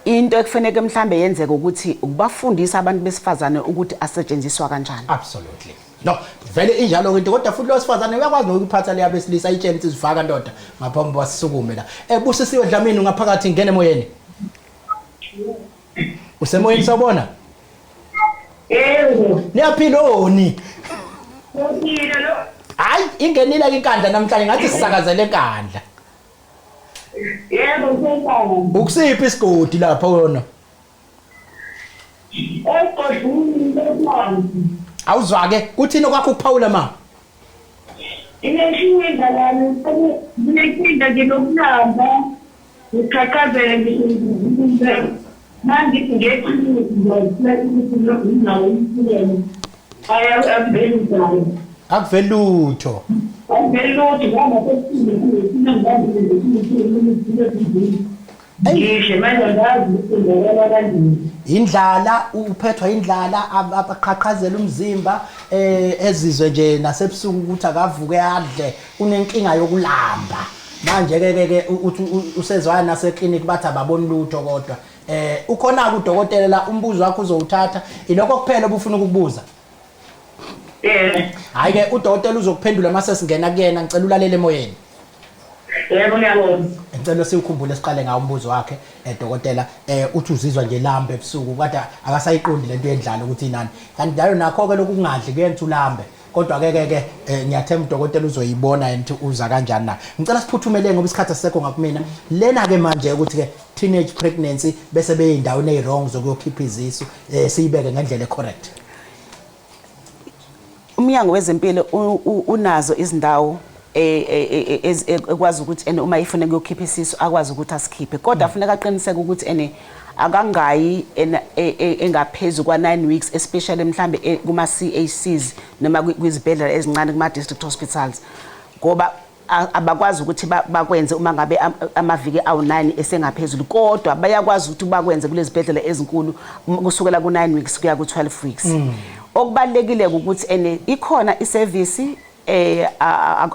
Into ekufanele mhlambe yenzeke ukuthi ukubafundisa abantu besifazane ukuthi asetshenziswa kanjani. Absolutely. No, vele injalo into, kodwa futhi lo sifazane uyakwazi nokuphatha le abesilisa, ayitshele ukuthi zivaka ndoda ngaphambi kwasisukume la. Busisiwe Dlamini, ungaphakathi, ngene emoyeni. Usemoyeni, sawubona. Yebo. Niyaphila oni? Ngiyile lo. Hayi, ingenile ke iNkandla namhlanje, ngathi sisakazele eNkandla. Yebo, ngisenkandla. Ukusiphi isigodi lapho wona? Esigodini lemanzi. Awuzwa ke, kuthini kwakho ukuphawula, ma? Inenkinga lami, nginenkinga nje nokulamba. Ngiqhaqhazele ngisho mangithi ngekliniki ngiyazithola ukuthi nginawo umphumela. Aya ambeni njalo. Akuveli lutho. Akuveli lutho ngihamba ngisho manje angazi ukuthi ngiyakala kanjani. Indlala, uphethwa indlala, abaqhaqhazela umzimba, ezizwe nje nasebusuku ukuthi akavuke adle, unenkinga yokulamba. Manje ke uthi usezwana naseklinikhi bathi ababoni lutho, kodwa ukhona ke udokotela la, umbuzo wakho uzowuthatha. Ilokho kuphela obufuna ukukubuza? Yebo. Hayi ke, udokotela uzokuphendula mase singena kuyena, ngicela ulalele emoyeni. Yebo, ngiyabona. Ngicela siwukhumbule siqale ngawo umbuzo wakhe, dokotela. Uthi uzizwa nje lambe ebusuku, kodwa akasayiqondi lento yendlala ukuthi inani. Kanti njalo nakho ke lokungadli kuyenza ulambe. Kodwa ke ngiyathemba udokotela uzoyibona yena ukuthi uza kanjani na. Ngicela siphuthumele ngoba isikhathi asisekho ngakumina. Lena ke manje ukuthi ke teenage pregnancy bese beyindaweni eziwrong zokuyokhipha izisu, siyibeke ngendlela ecorrect. Umnyango wezempilo unazo izindawo ekwazi ukuthi ene uma ifuna ukuyokhipha isisu akwazi ukuthi asikhiphe, kodwa funeka aqiniseke ukuthi ene akangayi engaphezulu kwa 9 weeks, especially mhlambe kuma CHCs noma kwizibhedlela ezincane, kuma district hospitals, ngoba abakwazi ukuthi bakwenze uma ngabe amaviki awu-9 esengaphezulu, kodwa bayakwazi ukuthi bakwenze kulezi zibhedlela ezinkulu kusukela ku-9 weeks kuya ku-12 weeks. Okubalulekile ukuthi ene ikhona iservice,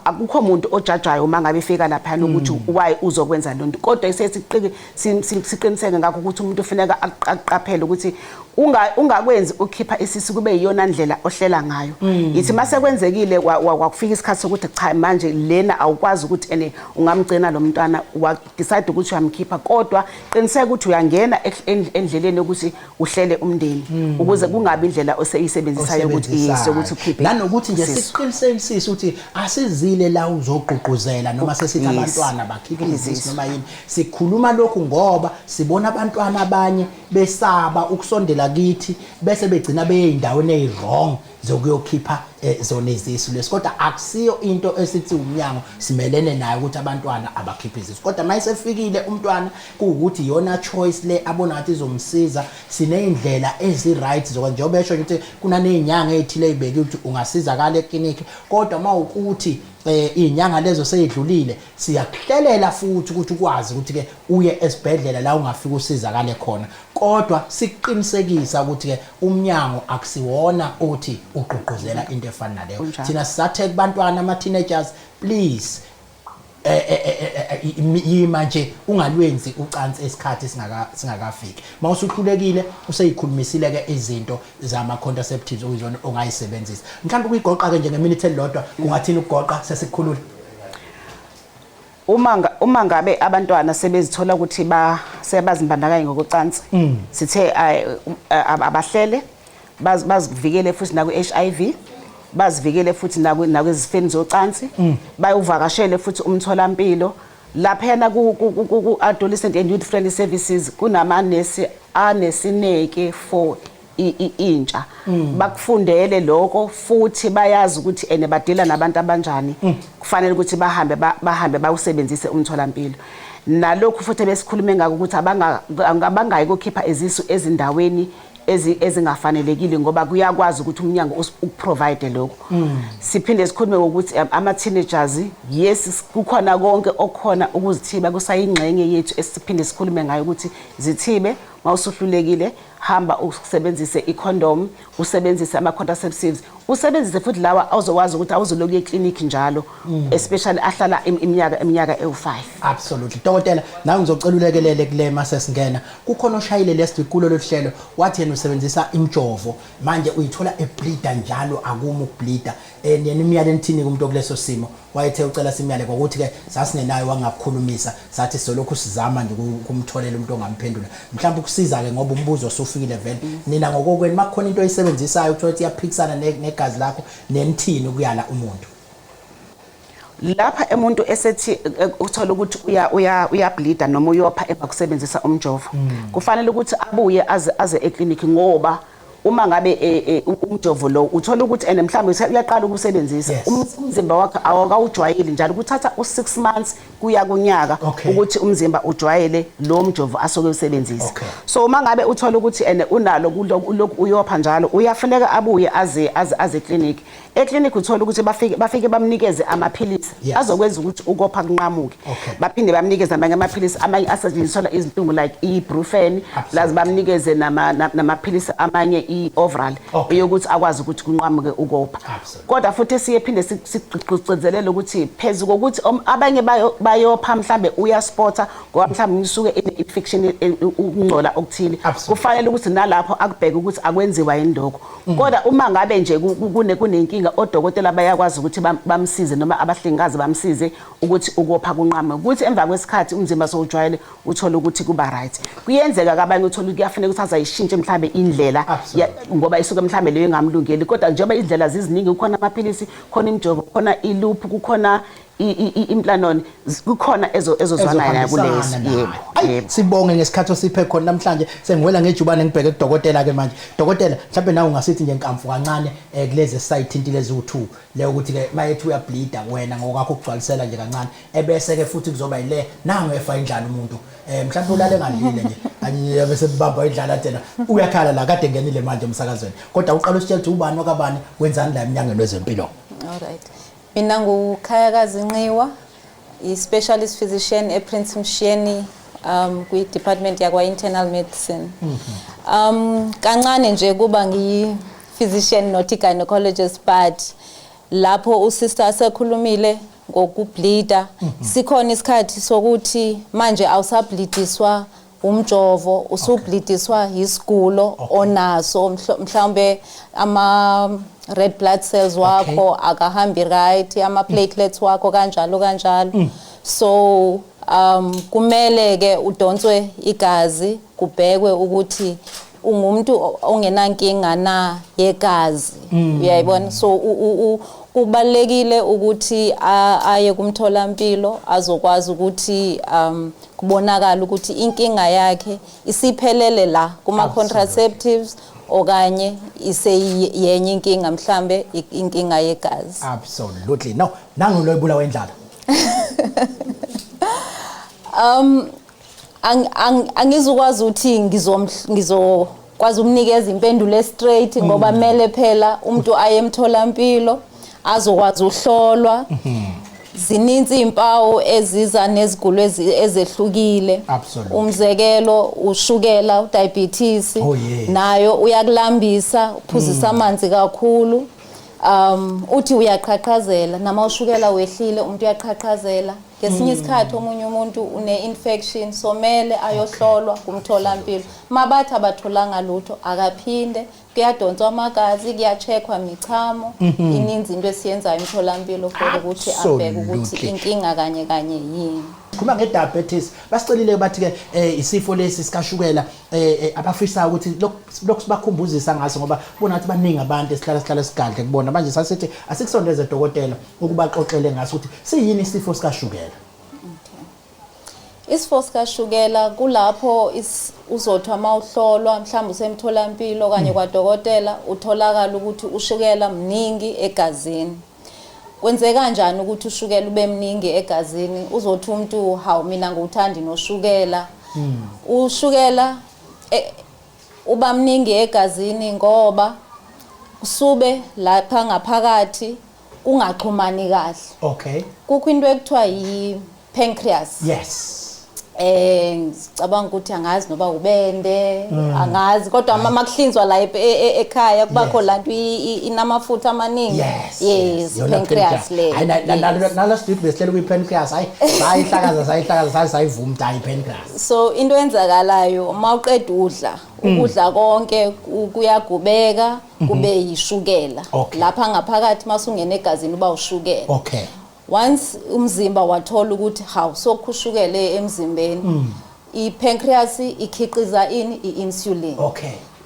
akukho umuntu ojajayo uma ngabe efika lapha ukuthi why uzokwenza lonto, kodwa isesiqike siqiniseke ngakho ukuthi umuntu ufuneka aqaphele ukuthi ungakwenzi ukhipha isisu kube iyona ndlela ohlela ngayo. Ithi mase kwenzekile kwakufika isikhathi sokuthi cha, manje lena awukwazi ukuthi ene ungamgcina lo mntwana, wa decide ukuthi uyamkhipha, kodwa qiniseka ukuthi uyangena endleleni yokuthi uhlele umndeni ukuze kungabi indlela oseyisebenzisayo ukuthi yes, ukuthi ukhiphe nanokuthi nje isisu. Siqinisekisise ukuthi asizile la uzogqugquzela noma sesithi abantwana bakhiphe izisu Izisu. noma yini. Sikhuluma lokhu ngoba sibona abantwana abanye besaba ukusondela kithi bese begcina beyindaweni eziwrong zokuyokhipha zona izisu lesi, kodwa akusiyo into esithi umnyango simelene nayo ukuthi abantwana abakhiphe izisu. Kodwa mayisefikile umntwana kuwukuthi iyona choice le abona ngathi izomsiza, sineyindlela ezi-right zokwenza, njengoba esho nje ukuthi kunaney'nyanga ey'thile ey'bekiwe ukuthi ungasizakala eklinikhi, kodwa uma ukuthi iy'nyanga lezo seyidlulile, siyakuhlelela futhi ukuthi ukwazi ukuthi-ke uye esibhedlela la ungafika usizakale khona, kodwa sikuqinisekisa ukuthi-ke umnyango akusiwona othi ugqugquzela into efana naleyo. Kunjalo. Thina sisathe kubantwana, ama-teenagers, please, yima nje, ungalwenzi ucansi esikhathi singakafiki. Mawusuhlulekile, useyikhulumisile ke izinto zama contraceptives okuyizona ongayisebenzisa. Mhlawumbe kuyigoqa ke nje ngeminute elilodwa, kungathini ukugoqa sesikhulule? Uma ngabe abantwana sebezithola ukuthi ba sebazimbandakanya ngokocansi, sithe abahlele, bazivikele futhi naku HIV, bazivikele futhi nakwizifeni zocansi, bayuvakashele futhi umtholampilo laphana ku adolescent and youth friendly services. Kunamanesi anesineke for intsha, bakufundele lokho futhi bayazi ukuthi ene badila nabantu abanjani. Kufanele ukuthi bahambe bawusebenzise umtholampilo. Nalokhu futhi besikhulume ngako ukuthi abangayi kukhipha izisu ezindaweni ezingafanelekile, ngoba kuyakwazi ukuthi umnyango ukuprovide lokho. Siphinde sikhulume ngokuthi ama teenagers, yes, kukhona konke okukhona ukuzithiba kusayingxenye yethu esiphinde sikhulume ngayo ukuthi zithibe mawusuhlulekile. Hamba usebenzise i-condom, usebenzise ama-contraceptives, usebenzise futhi lawa awuzokwazi ukuthi awuzoloku eklinikhi njalo, especially ahlala iminyaka ewu-5. Absolutely. Dokotela, nawe ngizocela ulekelele kule mase singena. Kukhona oshayile last week kulo hlelo, wathi yena usebenzisa imjovo, manje uyithola ebleeda njalo, akuma ukubleeda. Yena imiyalo enithini kumuntu okuleso simo? Wayethe ucela simyale ngokuthi ke sasingenayo wangakukhulumisa, sathi solokhu sizama nje ukumtholela umuntu ongamphendula. Mhlawumbe ukusiza ke ngoba umbuzo usufikile vele. Nina ngokokweni makukhona into oyisebenzisayo uthola ukuthi iyaphikisana negazi lakho, nenithini ukuyala umuntu? Lapha umuntu esethi uthola ukuthi uyableeda noma uyopha emva kusebenzisa umjovo, kufanele ukuthi abuye aze eklinikhi, ngoba uma ngabe umjovo lo uthola ukuthi ene mhlawumbe uyaqala ukusebenzisa, umzimba wakhe awakawujwayeli njalo, kuthatha u6 months kuya kunyaka ukuthi umzimba ujwayele lo mjovo asuke usebenzisa. So uma ngabe uthola ukuthi ene unalo kulokhu uyopha njalo, uyafuneka abuye aze eklinikhi. Eklinikhi uthola ukuthi bafike bamnikeze amaphilisi azokwenza ukuthi ukopha kunqamuke. Baphinde bamnikeze amanye amaphilisi, amanye asetshenziswa izinhlungu like iBrufen, lazi bamnikeze namaphilisi amanye i-Ovral eyokuthi akwazi ukuthi kunqamuke ukopha. Kodwa futhi siye phinde sigcizelele ukuthi phezu kokuthi abanye bayopha mhlambe uyaspotha ngoba mhlambe usuke ine-infection, ukungcola okuthile, kufanele ukuthi nalapho akubheke ukuthi akwenziwa yini lokho. Kodwa uma ngabe nje kunenkinga, odokotela bayakwazi ukuthi bamsize noma abahlengikazi bamsize ukuthi ukopha kunqame, ukuthi emva kwesikhathi umzimba sowujwayele, uthole ukuthi kuba right. Kuyenzeka kabanye uthole ukuthi kuyafuneka ukuthi azayishintshe mhlambe indlela ngoba isuke mhlambe leyo ingamlungeli, kodwa njengoba indlela ziziningi, kukhona amaphilisi, khona imijovo, khona i-loop, kukhona i-Implanon, kukhona ezozwana nayo kuleso. Yebo. Yebo, sibonge ngesikhathi osiphe khona namhlanje. Sengiwela ngejubane ngibheke kudokotela ke manje. Dokotela, mhlawumbe nawe ungasithi nje nkamfu kancane kulezi esayithintile eziwu2 le, ukuthi ke mayethi uyableeda wena ngokwakho ukugcwalisela nje kancane, ebese ke futhi kuzoba yile nangu efa indlala umuntu, mhlawumbe ulale ngadlile nje anye bese bamba indlala tena uyakhala la kade ngenile manje emsakazweni. Kodwa uqala usitshela ukuthi ubani wakabani, wenzani la eminyangweni wezempilo? Alright. Mina nguKhayakazi Nqiwa, i-specialist physician ePrince Mshiyeni kwi-department yakwa internal medicine. Kancane nje kuba ngiyi physician not gynecologist, but lapho usister asekhulumile ngokubleeda, sikhona isikhathi sokuthi manje awusableediswa umjovo, usubleediswa isigulo onaso, mhlawumbe ama red blood cells wakho akahambi right, ama platelets wakho, kanjalo kanjalo. So kumele ke udonswe igazi, kubhekwe ukuthi ungumuntu ongenankinga na yegazi, uyayibona. So kubalekile ukuthi aye kumtholampilo azokwazi ukuthi kubonakala ukuthi inkinga yakhe isiphelele la kuma contraceptives okanye iseyenye inkinga, mhlambe inkinga yegazi. Absolutely. No, nangu lo ibulawa indlala. Angizukwazi ukuthi ngizokwazi ukunikeza impendulo e-straight, ngoba mele phela umuntu aye emtholampilo azokwazi uhlolwa. Zininzi impawu eziza nezigulo ezehlukile. Umzekelo, ushukela, udiabetes, nayo uyakulambisa, uphuzisa amanzi kakhulu, uthi uyaqhaqhazela, nama ushukela wehlile umuntu uyaqhaqhazela. Ngesinye isikhathi omunye umuntu une-infection, so mele ayohlolwa kumtholampilo. Mabathi abatholanga lutho, akaphinde, kuyadonswa amagazi, kuya-check-wa michamo. Ininzi into esiyenzayo emtholampilo for ukuthi abheke ukuthi inkinga kanye kanye yini. Khuluma nge-diabetes, basicelile bathi ke isifo lesi sikashukela, abafisayo ukuthi lokhu sibakhumbuzisa ngaso, ngoba bona ngathi baningi abantu esihlala sihlala sigadle kubona. Manje sasithi asikusondeze dokotela ukubaxoxele ngaso ukuthi siyini isifo sikashukela. Isifo sikashukela kulapho uzothi uma uhlolwa mhlawumbe usemtholampilo okanye kwadokotela, utholakala ukuthi ushukela mningi egazini. Kwenzeka kanjani ukuthi ushukela ube mningi egazini? Uzothi umuntu, "Hawu, mina ngiwuthandi noshukela." Ushukela uba mningi egazini ngoba kusube lapha ngaphakathi kungaxhumani kahle. Kukho into ekuthiwa yi-pancreas. Ngicabanga ukuthi angazi noba ubende, angazi, kodwa uma kuhlinzwa la ekhaya kubakho lanto inamafutha amaningi. Yes, pancreas le. Hayi, nala street besihlele kwi-pancreas, hayi, sayihlakaza, sayihlakaza, sayivuma ukuthi hayi, pancreas. So into enzakalayo uma uqeda udla, ukudla konke kuyagubeka kube yishukela. Lapha ngaphakathi masungena egazini uba ushukela. Once umzimba wathola ukuthi hawu, sokhushukele emzimbeni, i-pancreas ikhiqiza ini? I-insulin.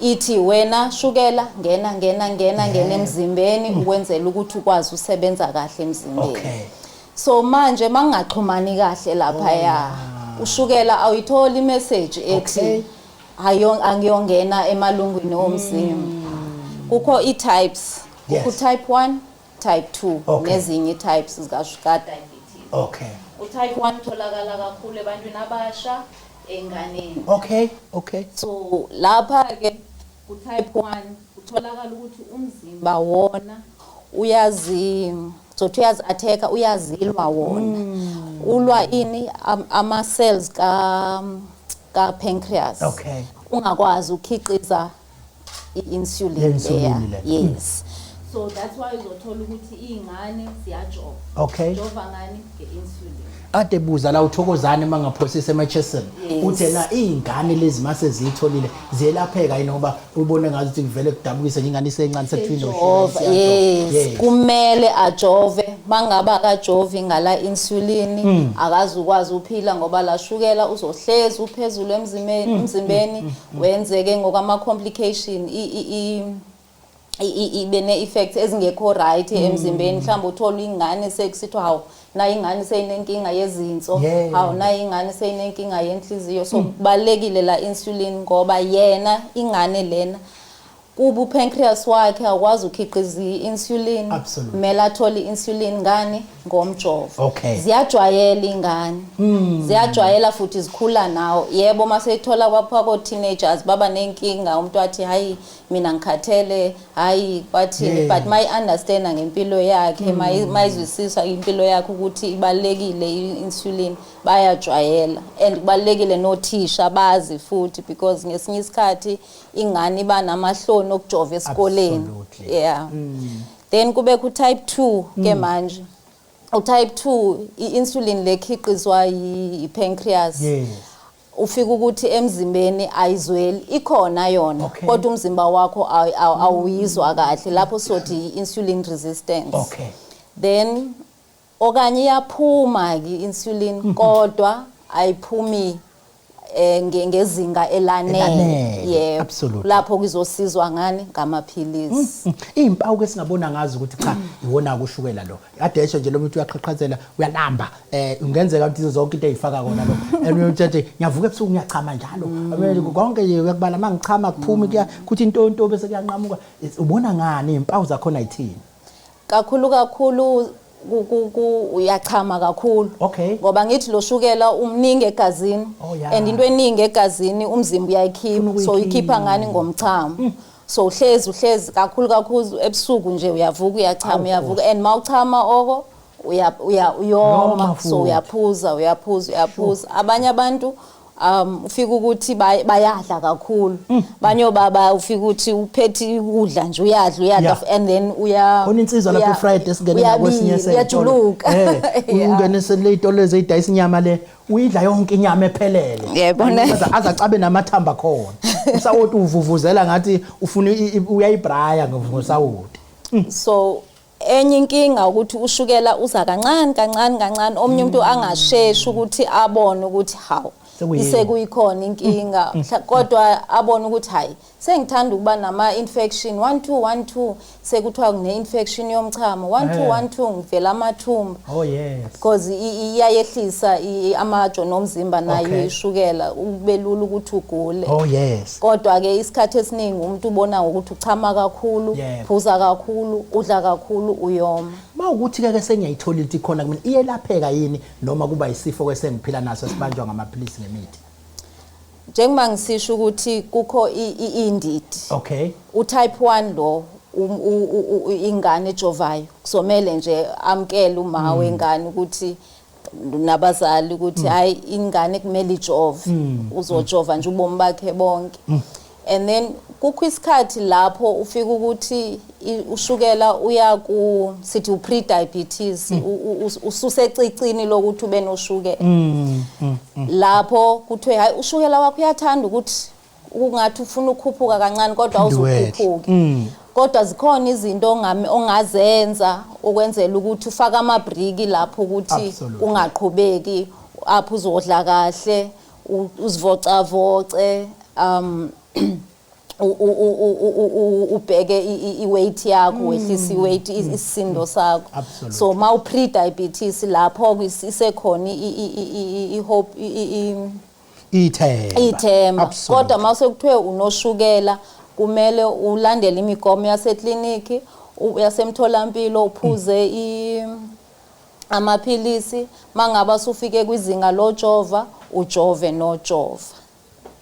Ithi wena shukela, ngena, ngena, ngena, ngena emzimbeni ukwenzela ukuthi ukwazi usebenza kahle emzimbeni. So manje mangingaxhumani kahle lapha, ya, ushukela awuyitholi imessage ethi ayo angiyongena emalungwini omzimba. Kukho i-types, kukho type 1, type 2 nezinye i-types zika diabetes. U-type 1 utholakala kakhulu ebantwini abasha, enganeni. okay okay So lapha ke ku type 1 utholakala ukuthi umzimba wona uyazi, sothi uyazi attack, uyazilwa wona. Ulwa ini? Ama cells ka pancreas. Ungakwazi ukukhiqiza i-insulin. Le-insulin leya. Le. Yes, so that's why uzothola ukuthi iy'ngane ziyajova. Jova ngani? Nge-insulin. Ade buza la uthokozane mangaphosisa eMachesson. Yes. Uthe na izingane lezi mase ziyitholile ziyelapheka yini, ngoba ubone ngathi ukuthi kuvele kudabukise nje ingane isencane sekuthiwa Jova, yes, kumele ajove. Mangaba akajovi ngala insulin, akazukwazi uphila ngoba la shukela uzohlezi uphezulu emzimbeni, wenzeke ngokwama complication, ibe ne-effect ezingekho right emzimbeni. Mhlawumbe uthola ingane sekusithiwa hawu, nayo ingane seyinenkinga yezinso, hawu, nayo ingane seyinenkinga yenhliziyo. So kubalulekile la insulin ngoba yena ingane lena kuba upancreas wakhe awukwazi ukukhiqiza i-insulin. Kumele athole i-insulin ngani? Ngomjovo. Ziyajwayela ingane, ziyajwayela futhi zikhula nawo. Yebo, maseyithola kwapha ko-teenagers baba nenkinga, umuntu athi hayi, mina ngikhathele, hayi, kwathini. But mayi-understanda ngempilo yakhe, mayizwisisa impilo yakhe ukuthi ibalulekile i-insulin, bayajwayela. And kubalulekile nothisha bazi futhi, because ngesinye isikhathi ingane iba namahloni okujova esikoleni. Yeah, then kube ku-type 2 ke manje. U-type 2, i-insulin lekhiqizwa i-pancreas, ufika ukuthi emzimbeni ayizweli, ikhona yona, kodwa umzimba wakho awuyizwa kahle. Lapho sothi i-insulin resistance. Then okanye iyaphuma ke i-insulin, kodwa ayiphumi ngezinga elanele. Elanele, Yebo. Lapho kuzosizwa ngani? Ngamaphilisi. Iy'mpawu ke singabona ngazo ukuthi cha, iwona kushukela lo. Kade esho nje lo muntu uyaqhaqhazela, uyalamba, ungenzeka ukuthi zonke into ey'faka kona lo, and uyathi ngiyavuka ebusuku, ngiyachama njalo. Abanye konke nje uyakubala, uma ngichama kuphumi kuya kuthi intonto bese kuyanqamuka. Ubona ngani? Iy'mpawu zakhona yithini? Kakhulu kakhulu uyachama kakhulu. Ngoba ngithi lo shukela umningi egazini. And into eningi egazini umzimba uyayikhipha. Ufuna So uyikhipha ukuyikhipha. ngani? Ngomchamo. So uhlezi kakhulu kakhulu ebusuku nje uyavuka, uyachama, uyavuka, and mawuchama oko uya uya uyoma. Uyoma So futhi. uyaphuza, uyaphuza, uyaphuza. Abanye abantu ufika ukuthi bayadla kakhulu. Banye obaba ufika ukuthi uphethe ukudla nje, uyadla, uyadla, and then uya Khona insizwa lapha eFriday esingene nakwesinye sey'tolo. Uyajuluka. Ungene seley'tolo ezidayisa inyama le, uyidla yonke inyama ephelele. Yebo, ne. Aze acabe namathamba khona. Usawoti uvuvuzela ngathi ufuna uyayibraya ngosawoti. So enye inkinga ukuthi ushukela uza kancane kancane kancane, omunye umuntu angasheshi ukuthi abone ukuthi hawu, Sekuyini? isekuyikhona inkinga. Kodwa abone ukuthi hayi, sengithanda ukuba nama infection 1 2 1 2, sekuthiwa kune infection yomchamo 1 2 1 2, ngivela amathumba. Oh yes. Because iyayehlisa amajoni omzimba nayo ishukela, ube lula ukuthi ugule. Oh yes. Kodwa ke isikhathi esiningi umuntu ubona ngokuthi uchama kakhulu, phuza kakhulu, udla kakhulu, uyoma. Mawukuthi ke sengiyayithola ukuthi ikhona kumina, iyelapheka yini noma kuba isifo ke sengiphila naso sibanjwa ngamaphilisi nemithi? Njengoba ngisisho ukuthi kukho indidi. U-type 1 lo, ingane ejovayo kuzomele nje amkele uma wengane ukuthi Nabazali ukuthi hayi, ingane kumele ijove, uzojova nje ubomi bakhe bonke. And then kukho isikhathi lapho ufika ukuthi ushukela uya ku, sithi u-pre-diabetes, ususecicini lokuthi ube noshukela, lapho kuthiwe hayi, ushukela wakho uyathanda ukuthi ungathi ufuna ukukhuphuka kancane, kodwa Phinde wehle. awuzukhuphuki. Kodwa zikhona izinto ongazenza ukwenzela ukuthi ufake amabriki lapho ukuthi ungaqhubeki apho, uzodla kahle, uzivocavoce, ubheke i-weight yakho, wehlise i-weight, isisindo sakho. So ma u-pre-diabetes lapho isekhona i-hope, ithemba. Ithemba. Kodwa mase kuthiwe unoshukela, kumele ulandele imigomo yasekliniki, yasemtholampilo, uphuze amaphilisi. Mangaba usufike kwizinga lojova, ujove nojova.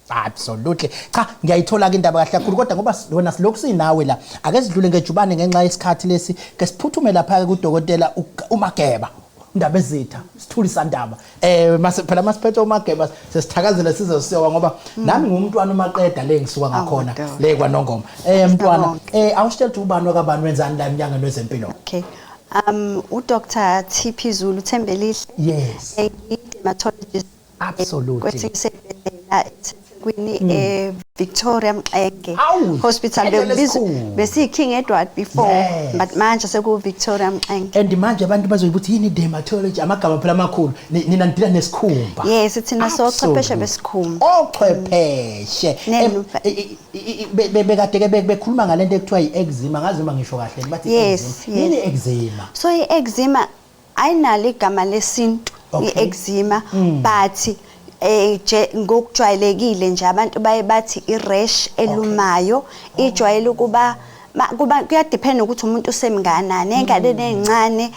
Absolutely. Cha, ngiyayithola ke indaba kahle kakhulu, kodwa ngoba wena silokhu sinawe la, ake sidlule ngejubane ngenxa yesikhathi lesi, ke siphuthume lapha ke kudokotela uMageba. Indaba ezitha, sithulisa ndaba. Mase phela masiphethe uMageba sesithakazela size siyowa, ngoba nami ngumntwana umaqeda le ngisuka ngakhona madoda. Le kwaNongoma. Mntwana, Siyabonga. Awusitshela ukuthi ubani wakabani, wenzani la eminyangweni wezempilo? Okay. uDr TP Zulu Thembelihle. Ngiyi-dermatologist kwesinye isibhedlela eThekwini, eVictoria Mxenge Awu, Hospital. isibhedlela Bekubizwa esikhulu. besiyi-King Edward before, but manje seku Victoria Mxenge. And manje abantu bazoyibuthi yini dermatology, amagama phela amakhulu. Nina nidila nesikhumba. Yes, thina sochwepheshe besikhumba. Ochwepheshe. Bekade ke bekhuluma ngalento ekuthiwa i-eczema, ngazi noma ngisho kahle, bathi eczema. Yini eczema? So i-eczema ayinalo igama lesintu, i-eczema, but ngokujwayelekile nje abantu baye bathi i-rash elumayo. Ijwayele ukuba kuba kuyadepend ukuthi umuntu usemnganani. Enganeni ezincane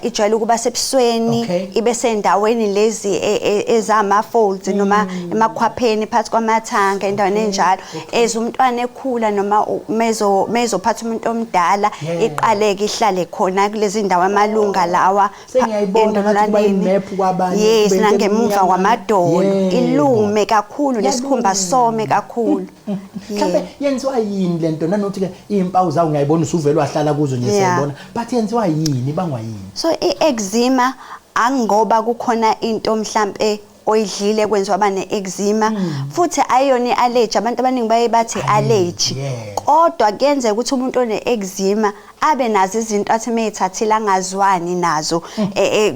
ijwayele ukuba sebusweni, ibe sendaweni lezi ezama folds noma emakhwapheni, phakathi kwamathanga, endaweni enjalo. As umntwana ekhula noma mezo mezophatha umuntu omdala, iqaleke ihlale khona kulezi ndawo, amalunga lawa Sengiyayibona ngathi kuba endolwaneni. i-map kwabanye, Yes, kube into nangemuva emnyama. kwamadolo ilume kakhulu, nesikhumba some kakhulu. Mhlawumbe yenziwa yini lento, nanokuthi ke izimpawu zawo ngiyayibona, usuvele wahlala kuzo nje, siyayibona, but yenziwa yini, ibangwa yini? So i-eczema angoba kukhona into mhlambe oyidlile kwenziwa aba ne-eczema, futhi ayiyona i-allergy. Abantu abaningi baye bathi allergy, kodwa kuyenzeka ukuthi umuntu one-eczema abe nazo izinto athi meyithathile angazwani nazo,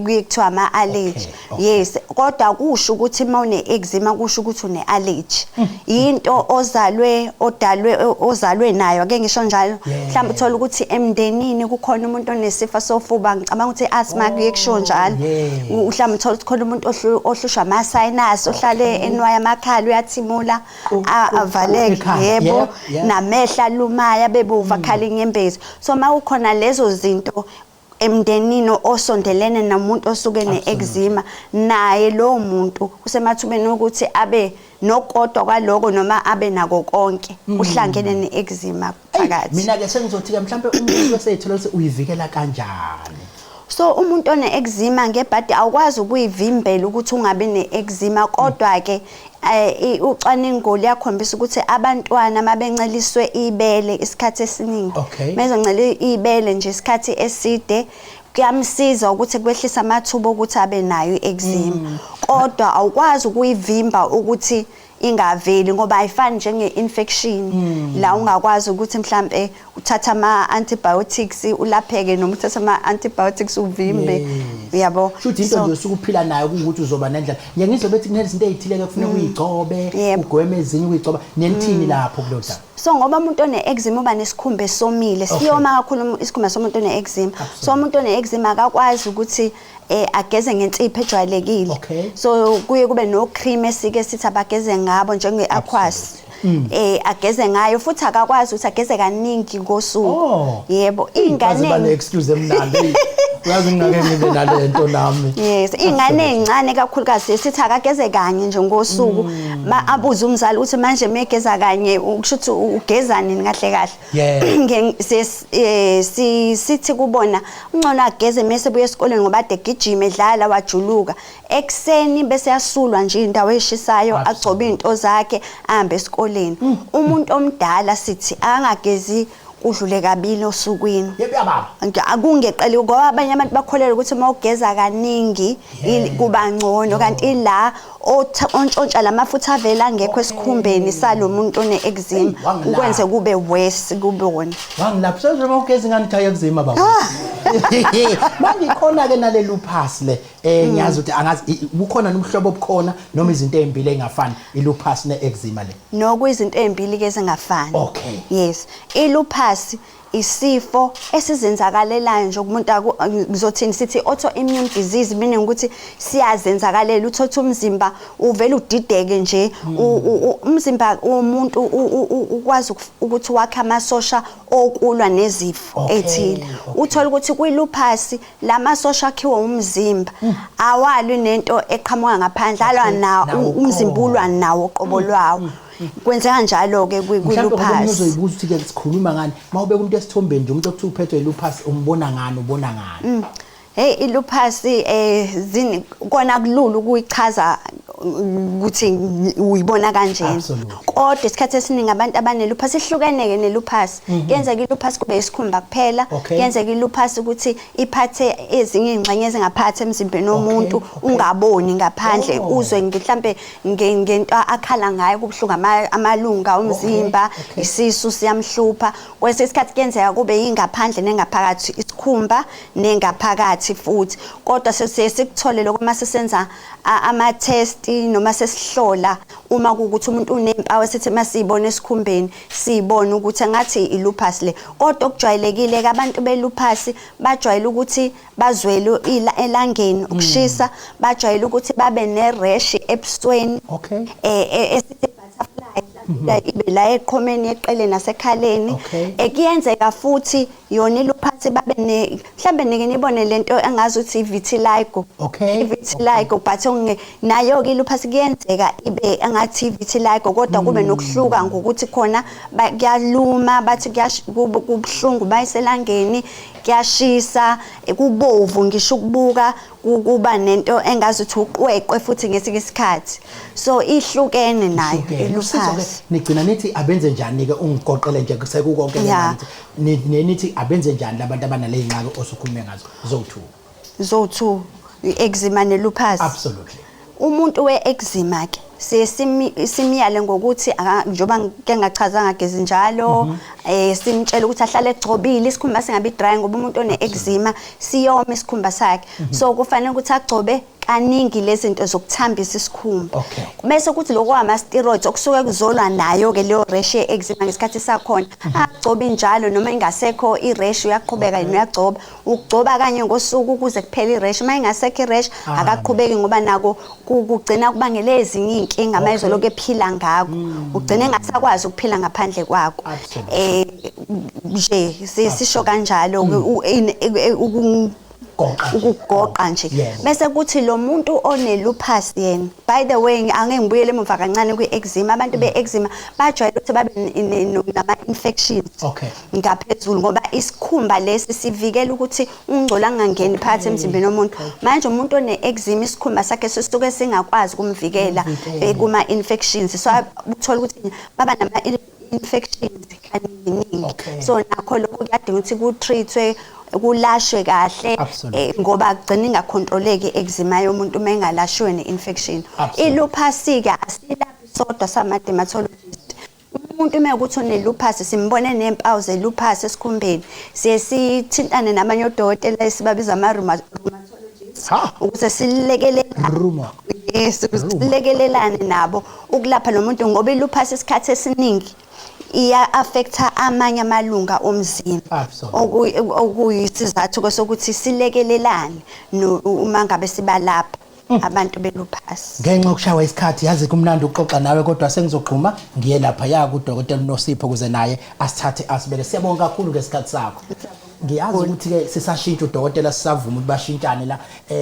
kuye kuthiwa ama-allergy. Yes, kodwa kusho ukuthi uma une-eczema kusho ukuthi une-allergy, into ozalwe, odalwe, ozalwe nayo, ake ngisho njalo. Mhlawumbe uthola ukuthi emndenini kukhona umuntu onesifo sofuba, ngicabanga ukuthi i-asthma, kuye kusho njalo. Mhlawumbe uthola ukuthi khona umuntu ohlushwa ama-sinus, ohlale enwaya amakhala, uyathimula, avaleke. Ekhanda. Yebo. Namehlo alumayo, abebomvu, akhala inyembezi. So uma kukhona lezo zinto emndenini osondelene nomuntu osuke ne-eczema, naye lowo muntu usemathubeni ukuthi abe nokodwa kwaloko noma abe nako konke, uhlangene ne-eczema phakathi. Mina ke sengizothi ke mhlawumbe umuntu weseyithola ukuthi uyivikela kanjani? So umuntu one-eczema, ngebhadi awukwazi ukuyivimbela ukuthi ungabi ne-eczema, kodwa ke ucwaningo liyakhombisa ukuthi abantwana mabenceliswe ibele isikhathi esiningi, mezoncela ibele nje isikhathi eside, kuyamsiza ukuthi kwehlisa amathuba okuthi abe nayo i-eczema. Kodwa awukwazi ukuyivimba ukuthi ingaveli, ngoba ayifani njenge-infection la ungakwazi ukuthi mhlambe uthatha ama-antibiotics ulapheke, noma uthatha ama-antibiotics uvimbe. Uyabo? Shuthi into nje osuke uphila nayo kuwukuthi uzoba nendlela. Ngiye ngizwe bethi kunezinto ey'thile-ke kufuneka uyigcobe, ugweme ezinye ukuyigcoba. Nenithini lapho kulo daba? So ngoba umuntu one-eczema uba nesikhumba esomile, siyoma kakhulu isikhumba somuntu one-eczema. So umuntu one-eczema akakwazi ukuthi ageze ngensipho ejwayelekile. So kuye kube no cream esike sithi abageze ngabo, njenge-Aquas, ageze ngayo, futhi akakwazi ukuthi ageze kaningi ngosuku. Yebo. Baze Ingane bane-excuse emnandi. Uyazi ngingake ngibe nalento nami. Yes, ingane ezincane kakhulukazi sithi akageze kanye nje ngosuku. Ma abuze umzali ukuthi manje megeza kanye ukusho ukuthi ugeza nini kahle kahle. Sithi kubona ungcono ageze mese buye esikoleni ngoba ade gijima edlala wajuluka. Ekuseni bese yasulwa nje indawo eshisayo agcobe izinto zakhe ahambe esikoleni. Umuntu omdala sithi angagezi kudlule kabili osukwini. Yebo baba. Akungeqeli ngoba abanye abantu bakholelwa ukuthi uma ugeza kaningi kuba ngcono, kanti ila ontshontsha lamafutha avela angekho esikhumbeni salomuntu one-eczema ukwenze kube worse kubona. Wangilapha sezwe uma ugeza ingane uthi eczema baba. Manje ikhona ke nale lupus le ngiyazi ukuthi angazi kukhona nomhlobo obukhona noma izinto ezimbili ezingafani, ilupus ne-eczema le. Nokuyizinto ezimbili ke ezingafani. Okay. Yes. Ilupus isifo esizenzakalelayo nje kumuntu, ngizothini, sithi autoimmune disease, meaning ukuthi siyazenzakalela, uthotha umzimba uvela udideke nje. Umzimba womuntu ukwazi ukuthi wakhe amasosha okulwa nezifo ethile. Uthola ukuthi kwi-lupus lamasosha akhiwe umzimba awalwi nento eqhamuka ngaphandle, alwa na umzimba ulwa nawo qobo lwawo. Kwenzeka njalo ke kwi-lupus. Uzoyibuza ukuthi ke sikhuluma ngani mawubeka umuntu esithombeni nje, umuntu okuthiwa uphethwe ilupus, umbona ngani, ubona ngani? Hey, ilupus zini kona kulula ukuyichaza ukuthi uyibona kanjena, kodwa isikhathi esiningi abantu abanelupus ihlukene ke nelupus. Kuyenzeka ilupus kube isikhumba kuphela, kuyenzeka ilupus ukuthi iphathe ezinye izingxenye ezingaphathi emzimbeni womuntu, ungaboni ngaphandle, uzwe mhlambe ngento akhala ngayo kubuhlungu amalunga omzimba, isisu siyamhlupha. Kwesinye isikhathi kuyenzeka kube yingaphandle nengaphakathi, isikhumba nengaphakathi futhi, kodwa sesiye sikuthole lokho uma sesenza ama-test noma sesihlola, uma kuwukuthi umuntu unempawu esithi masiyibona esikhumbeni siyibone ukuthi engathi ilupus le. Kodwa okujwayelekile-ke abantu belupus bajwayele ukuthi bazwele elangeni ukushisa, bajwayele ukuthi babe ne-rash ebusweni, esithi butterfly ibe la eqhomeni yeqele nasekhaleni. Kuyenzeka futhi yona ilupus babe ne mhlambe nike nibone lento engazi ukuthi i-vitiligo. I-vitiligo, but nayo ke ilupus kuyenzeka ibe engathi i-vitiligo, kodwa kube nokuhluka ngokuthi khona kuyaluma, bathi kubuhlungu bayiselangeni, kuyashisa, kubovu ngisho ukubuka, kuba nento engazuthi uqweqwe futhi ngesinye isikhathi. So ihlukene nayo ilupus. Nigcina nithi abenze njani ke, ungigoqele nje sekukonke le nithi abenze njani labantu abanale ingxaki osukhulume ngazo zo2? Zo2, i-eczema ne-lupus. Absolutely. Umuntu we-eczema ke siye simyale ngokuthi njengoba ngike ngachaza ngagezi njalo, simtshele ukuthi ahlale egcobile, isikhumba singabi dry, ngoba umuntu one-eczema siyoma isikhumba sakhe. So kufanele ukuthi agcobe kaningi lezi zinto zokuthambisa isikhumba. Bese kuthi lokho ama-steroids okusuke kuzolwa nayo ke leyo rash ye-eczema ngesikhathi sakhona, agcobe njalo noma ingasekho i-rash uyaqhubeka yena uyagcoba. Ukugcoba kanye ngosuku ukuze kuphele i-rash. Uma ingasekho i-rash akaqhubeki, ngoba nako kugcina kubangela ezinye iy'nkinga uma ezolokhu ephila ngakho, ugcine engasakwazi ukuphila ngaphandle kwakho. Nje sisho kanjalo ukugoqa nje. Bese kuthi lo muntu one-lupus yena, by the way, angeke ngibuyele emuva kancane kwi-eczema. Abantu be-eczema bajwayele ukuthi babe nama-infections ngaphezulu, ngoba isikhumba lesi sivikela ukuthi ungcola angangeni phakathi emzimbeni womuntu. Manje umuntu one-eczema isikhumba sakhe sisuke singakwazi ukumvikela kuma-infections, so uthola ukuthi baba nama-infections kaningi. So nakho lokho kuyadinga ukuthi ku-treat-we, kulashwe kahle, ngoba kugcina ingakhontroleki i-eczema yomuntu uma engalashiwe ne-infection. I-lupus-ke asilaphi sodwa sama-dermatologist. Umuntu uma ukuthi une-lupus simbone nempawu ze-lupus esikhumbeni, siye sithintane namanye odokotela esibabiza ama-rheumatologist ukuze silekelelane. Yes, silekelelane nabo ukulapha lo muntu, ngoba i-lupus isikhathi esiningi iya-affecta amanye amalunga omzimba, okuyisizathu sokuthi silekelelane uma ngabe sibalapha abantu belupus. Ngenxa yokushawa isikhathi, yazi kumnandi ukuxoxa nawe, kodwa sengizogxuma ngiye lapha ya kudokotela Nosipho ukuze naye asithathe asibele. Siyabonga kakhulu ngesikhathi sakho. Ngiyazi ukuthi ke sisashintsha udokotela, sisavuma ukuthi bashintshane la.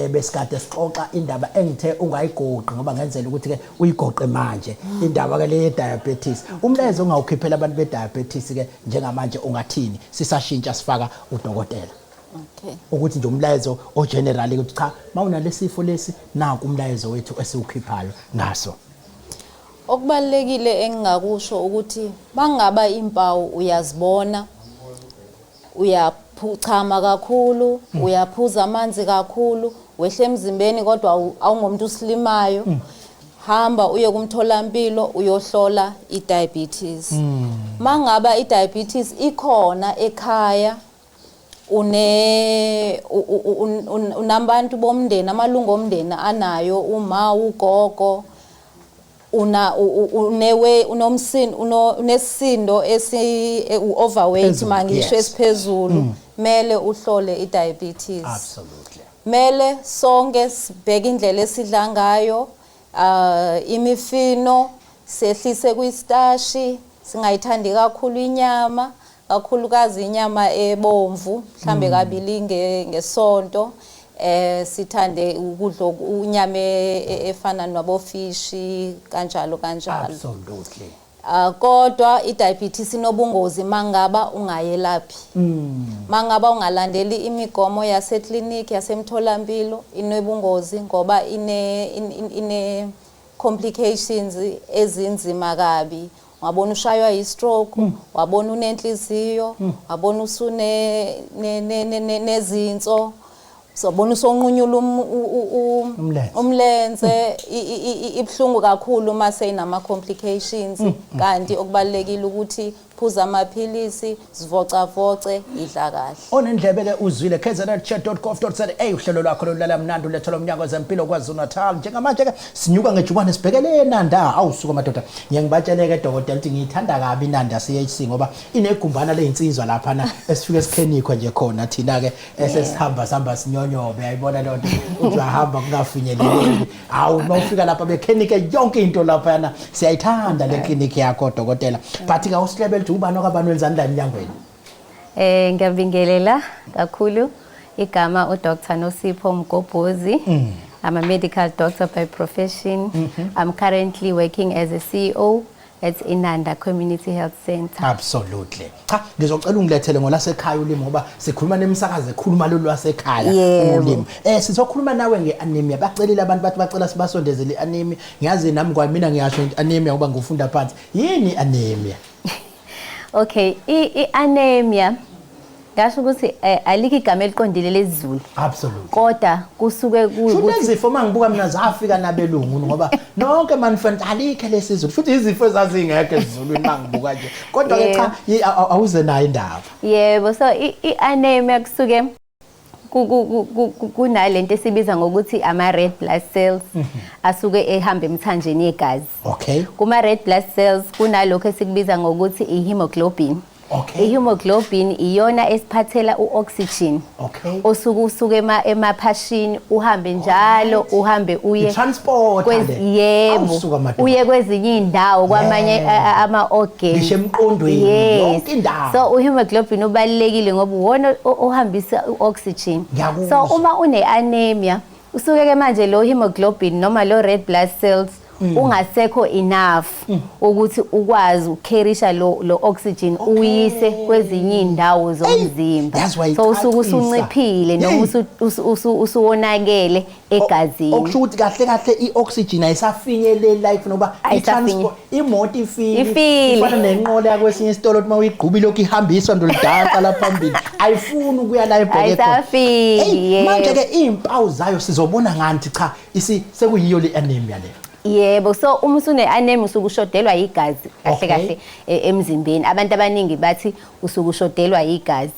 Besikade sixoxa indaba engithe ungayigoqi ngoba ngenzela ukuthi ke uyigoqe manje, indaba ke le ye diabetes. Umlayezo ongawukhiphela abantu be diabetes ke njengamanje ungathini sisashintsha sifaka udokotela? Okay. Ukuthi nje umlayezo ogeneral ukuthi cha, mawunalesifo lesi, naku umlayezo wethu esiwukhiphayo ngaso. Okubalulekile engingakusho ukuthi bangaba impawu uyazibona, uyaphuchama kakhulu, uyaphuza amanzi kakhulu, wehle emzimbeni kodwa awungomuntu usilimayo, hamba uye kumtholampilo uyohlola i-diabetes. Mangaba i-diabetes ikhona ekhaya, une unabantu bomndeni, amalungu omndeni anayo, uma ugogo una unewe unomsindo, unesisindo esi overweight, Phezulu, mangisho esiphezulu, mele uhlole i-diabetes. Mele sonke sibheke indlela esidla ngayo, imifino sehlise kwistashi, singayithandi kakhulu inyama, kakhulukazi inyama ebomvu, mhlambe kabili ngesonto. Sithande ukudla inyama efana nabofishi kanjalo kanjalo. Kodwa i-diabetes inobungozi mangaba ungayelaphi. Mangaba ungalandeli imigomo yaseklinikhi, yasemtholampilo, inobungozi ngoba ine complications ezinzima kabi. Wabona ushaywa yi-stroke, wabona unenhliziyo, wabona usune nezinso, sobona usonqunyula Umlenze. umlenze. Ibhlungu kakhulu uma seyinama complications. Kanti okubalulekile ukuthi phuza amaphilisi, zivocavoce, idla kahle. Onendlebe ke uzwile. kznhealthchat.gov.za, uhlelo lwakho lolala mnandi ulethelwa umnyango wezempilo KwaZulu Natal. Njengamanje ke sinyuka ngejubane sibhekele eNanda. Awusuka madoda, ngiye ngibatshele ke dokotela ukuthi ngiyithanda kabi iNanda CHC ngoba inegumbana lezinsizwa lapha na esifike sikhenikho nje khona thina ke esesihamba sihamba sinyonyobe, ayibona lonto uthi uyahamba kungafinyeleleki. Hawu, uma ufika lapha bekhenike yonke into lapha yana. Siyayithanda le clinic yakho dokotela, but ke awusilebele ukuthi ubani okabani, wenzani la eminyangweni? Ngiyabingelela kakhulu. Igama uDr Nosipho Mgobhozi. I'm a medical doctor by profession. I'm currently working as a CEO at Inanda Community Health Center. Absolutely. Cha, ngizocela ungilethele ngolasekhaya ulimi ngoba sikhuluma nemsakazo ekhuluma lolu lwasekhaya ulimi. Sizokhuluma nawe ngeanemia. Bacelile abantu, bathi bacela sibasondezele ianemia. Ngiyazi nami kwamina ngiyasho anemia ngoba ngifunda phansi. Yini anemia? Okay, i-anemia ngasho ukuthi alikho igama eliqondile lesiZulu. Kodwa kusuke kuyukuthi futhi izifo mangibuka mina zafika nabelungu ngoba nonke manifant alikho lesizulu, futhi izifo ezazingekho esiZulwini mangibuka nje. Kodwa ke cha, awuze nayo indaba. Yebo, so i-anemia kusuke kunalento esibiza ngokuthi ama red blood cells asuke ehamba emthanjeni yegazi. Kuma red blood cells kunalokho esikubiza ngokuthi i-hemoglobin. I-hemoglobin iyona esiphathela u-oxygen. Osuke usuke emaphashini uhambe njalo, uhambe uye I-transport le. Yebo. Awusuka madoda. Uye kwezinye indawo, kwamanye ama organs. Ngisho emqondweni, yonke indawo. So u-hemoglobin ubalulekile ngoba uwona ohambisa u-oxygen. Ngiyakuzwa. So uma une-anemia, usuke ke manje lo hemoglobin noma lo red blood cells ungasekho enough ukuthi ukwazi ukucarrysha lo oxygen uyise kwezinye indawo zomzimba. Yazi wayicacisa. So usuke usunciphile noma usuwonakele egazini. Okusho ukuthi kahle kahle i-oxygen ayisafinyeleli la ifuna ngoba i-transport imoto ifile. Ifile. Ifana nenqola yakwesinye isitolo ukuthi uma uyigqubile lokhu ihambiswa nto lidansa la phambili. Ayifuni ukuya la ebheke khona. Ayisafiki, Eyi, yebo. manje ke izimpawu zayo sizobona ngani cha sekuyiyo le anemia le? Yebo, so uma usune-anemia usuke ushodelwa igazi kahle kahle emzimbeni. Abantu abaningi bathi usuke ushodelwa igazi.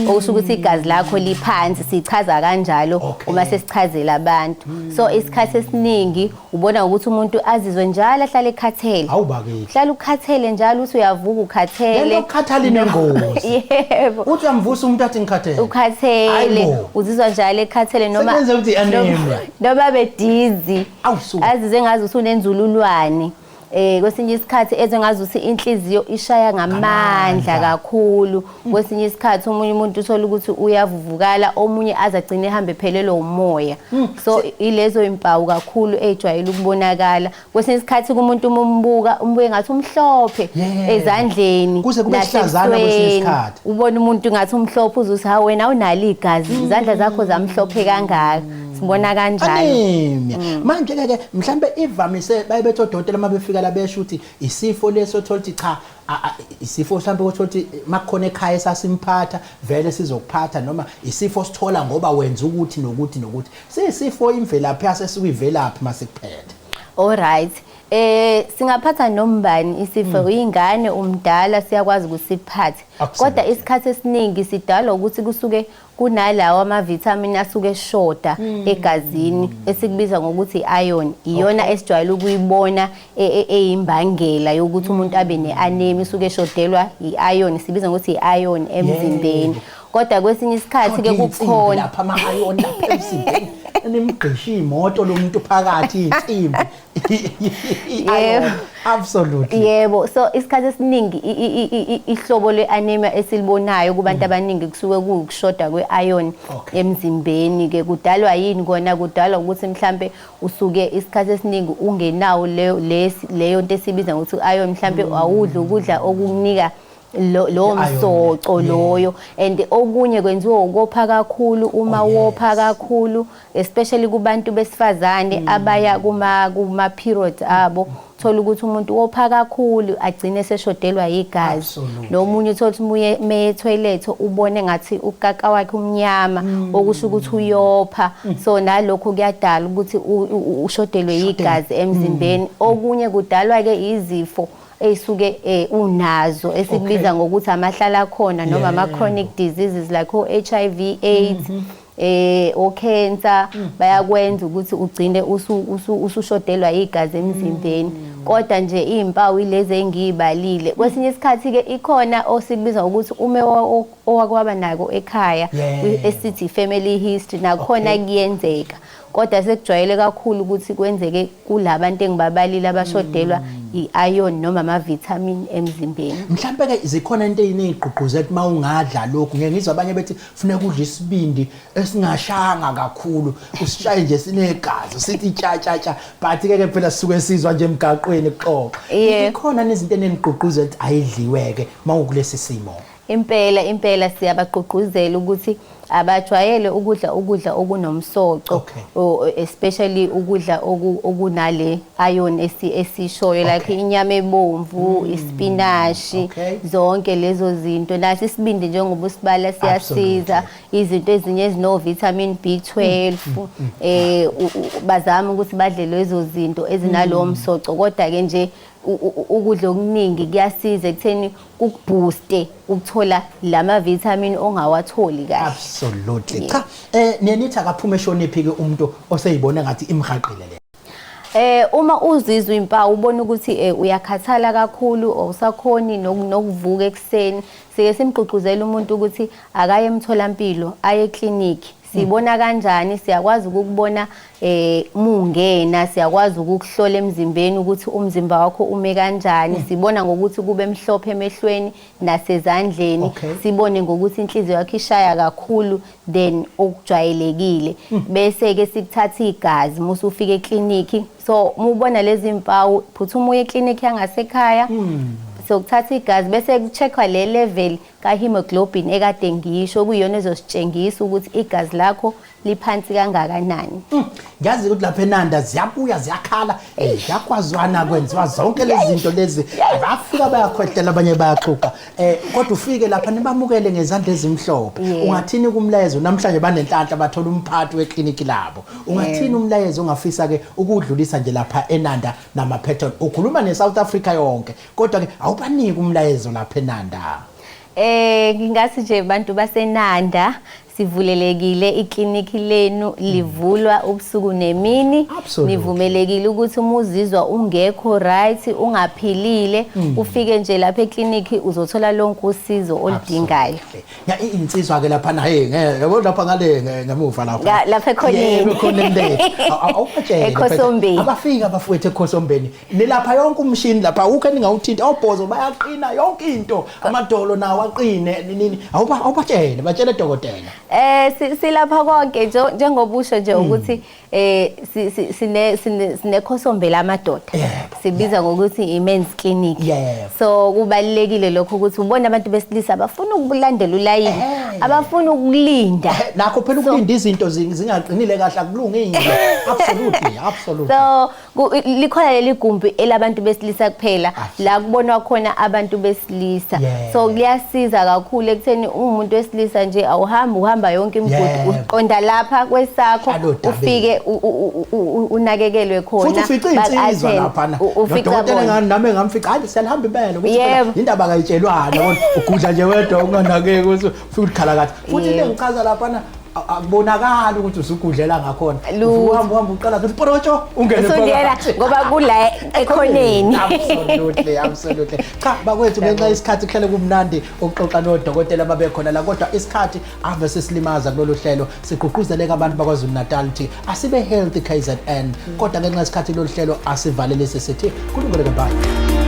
Okusho ukuthi igazi lakho liphansi, sichaza kanjalo uma sesichazela abantu. So isikhathi esiningi ubona ukuthi umuntu azizwe njalo ahlale ekhathele. Hawu bakithi. Hlala ukhathele njalo, uthi uyavuka ukhathele. Lento yokukhathala inengozi. Yebo. Uthi uyamvusa umuntu athi ngikhathele. Ukhathele. Hayibo. Uzizwa njalo ekhathele Sekenze ukuthi i-anemia. noma bedizi. Awusuka. Azizwe ngazi usunenzululwane. Kwesinye isikhathi ezwe ngazuthi inhliziyo ishaya ngamandla kakhulu. Kwesinye isikhathi omunye umuntu uthola ukuthi uyavuvukala, omunye aze agcine ehambe ephelelwe umoya. So ilezo impawu kakhulu ejwayele ukubonakala. Kwesinye isikhathi kumuntu uma umbuka umbuke ngathi umhlophe ezandleni kuze kube sihlazana kwesinye isikhathi. Ubona umuntu ngathi umhlophe uzuthi ha wena awunalo igazi, izandla zakho zamhlophe kangaka. Sibona kanjalo. Anemia. Manje ke mhlambe ivamise baye bethi odokotela uma befika la besho ukuthi isifo leso othola ukuthi cha isifo mhlambe othola ukuthi makukhona ekhaya esasimphatha vele sizokuphatha, noma isifo sithola ngoba wenza ukuthi nokuthi nokuthi. Sisifo imvelaphi yase sikuyivelaphi masikuphethe. All right. Singaphatha nombani isifo, uyingane umdala siyakwazi ukusiphatha. Kodwa isikhathi esiningi sidalwa ukuthi kusuke kunalawo amavithamini asuke eshoda egazini esikubiza ngokuthi i-iron. Iyona esijwayele ukuyibona eyimbangela yokuthi umuntu abe ne-anemia, isuke eshodelwa i-iron, sibiza ngokuthi i-iron emzimbeni. Kodwa kwesinye isikhathi ke kukhona lapha ama-iron lapha emzimbeni nimgqisha imoto lo muntu phakathi insimbi. Yebo, absolutely. Yebo, so isikhathi esiningi ihlobo lwe-anemia esilibonayo kubantu abaningi kusuke kuwukushoda kwe-iron emzimbeni. Ke kudalwa yini kona? Kudalwa ukuthi mhlambe usuke isikhathi esiningi ungenawo leyo nto esibiza ngokuthi i-iron, mhlambe awudli ukudla okukunika lo msoco loyo. And okunye kwenziwa ukopha kakhulu, uma wopha kakhulu especially kubantu besifazane abaya kuma period abo, thola ukuthi umuntu wopha kakhulu agcine seshodelwa igazi. Nomunye uthola ukuthi umuye meye toilet ubone ngathi ukaka wakhe umnyama, okusho ukuthi uyopha. So nalokho kuyadala ukuthi ushodelwe igazi emzimbeni. Okunye kudalwa ke izifo eyisuke unazo esikubiza ngokuthi amahlala khona noma ama chronic diseases like o-HIV, AIDS, o-cancer, bayakwenza ukuthi ugcine usushodelwa igazi emzimbeni. Kodwa nje izimpawu ilezi engiyibalile. Kwesinye isikhathi ke ikhona osikubiza ukuthi ume owakwaba nako ekhaya esithi family history, nakhona kuyenzeka. Kodwa sekujwayele kakhulu ukuthi kwenzeke kulabantu engibabalile abashodelwa i-iron noma amavithamini emzimbeni. Mhlambe ke zikhona into eyinigqugquzela ukuthi mawungadla lokhu, ngeke ngizwe abanye bethi funeka udle isibindi esingashanga kakhulu, usishaye nje sinegazi sithi tsha tsha tsha, but ke phela sisuke sizwa nje emgaqweni kuxoxa. Ikhona nezinto enigqugquzela ukuthi ayidliweke mawukulesi simo? Impela impela siyabagqugquzela ukuthi abajwayele ukudla ukudla okunomsoco, especially ukudla okunale iron esishoyo, like inyama ebomvu, ispinashi, zonke lezo zinto. Naso isibindi njengoba usibala siyasiza, izinto ezinye ezino vitamin B12, bazama ukuthi badle lezo zinto ezinalowo msoco. Kodwa ke nje ukudla okuningi kuyasiza ekutheni kukubooste ukuthola lama vitamin ongawatholi kahle. Absolutely. Cha, nithi akaphume eshonephi ke umuntu oseyibona ngathi imhaqile le? Uma uzizwa impawu ubona ukuthi uyakhathala kakhulu, awusakhoni nokuvuka ekuseni, sike simgqugquzela umuntu ukuthi akaye emtholampilo, aye ekliniki. Sibona kanjani? Siyakwazi ukukubona mungena, siyakwazi ukukuhlola emzimbeni ukuthi umzimba wakho ume kanjani. Sibona ngokuthi kube mhlophe emehlweni nasezandleni, sibone ngokuthi inhliziyo yakho ishaya kakhulu than okujwayelekile. Bese ke sikuthatha igazi musu ufike ekliniki. So mubona lezi mpawu, phuthuma uye ekliniki yangasekhaya, sokuthatha igazi bese kucheckwa le level ka-hemoglobin ekade ngisho, kuyiyona ezositshengisa ukuthi igazi lakho liphansi kangakanani. Ngiyazi ukuthi lapha eNanda ziyabuya ziyakhala, ziyakwazwana kwenziwa zonke lezi zinto lezi, bafika bayakhwehlela abanye bayaxhuga, kodwa ufike lapha nibamukele ngezandla ezimhlophe. Ungathini kumlayezo namhlanje banenhlanhla bathola umphathi wekliniki labo, ungathini umlayezo ongafisa ke ukudlulisa nje lapha eNanda namaphethelo? Ukhuluma neSouth Africa yonke, kodwa ke awubaniki umlayezo lapha eNanda? Ngingathi nje bantu baseNanda Sivulelekile ikliniki lenu, livulwa ubusuku nemini. Nivumelekile ukuthi uma uzizwa ungekho right, ungaphilile, ufike nje lapha ekliniki uzothola lonke usizo oludingayo. Ya, insizwa ke lapha naye, yabo, lapha ngale ngemuva lapha. Lapha ekhoneni. Yebo, ekhoneni le. Awubatshele. Ekhosombeni. Abafika abafowethu ekhosombeni. Nilapha yonke umshini lapha awukho eningawuthinta, obhozo bayaqina yonke into, amadolo nawo aqine nini. Awubatshele, batshele dokotela. Silapha konke njengoba usho nje ukuthi sine sinekhosombe lamadoda. Sibiza ngokuthi i-men's clinic. So kubalulekile lokho ukuthi ubone abantu besilisa abafuna ukulandela ulayini, abafuna ukulinda. Nakho phela ukulinda izinto zingaqinile kahle akulungile. Absolutely, absolutely. So likhona leli gumbi elabantu besilisa kuphela, la kubonwa khona abantu besilisa. So kuyasiza kakhulu ekutheni umuntu wesilisa nje awuhambi, uhamba yonke imigudu, uqonda lapha kwesakho, ufike unakekelwe khona. Futhi ufice insizwa laphana. Nodokotela ngani nami ngamfica, hayi siyalihamba impela ukuthi indaba kayitshelwana, yabona, ugudla nje wedwa unganakeki ukuthi ufike ukhala kathi. Futhi into engichaza laphana akubonakali ukuthi usugudlela ngakhona. Uhamba uhamba uqala ukuthi porotsho ungene phakathi ngoba kula ekhoneni. Absolutely, absolutely. Cha bakwethu, ngenxa yesikhathi kuhlale kumnandi ukuxoxa nodokotela babekhona la, kodwa isikhathi ave sesilimaza kulolu hlelo. Sigqugquzeleka abantu bakwaZulu Natal ukuthi asibe healthy KZN, kodwa ngenxa yesikhathi kulolu hlelo asivalelise sithi kulungele, bye.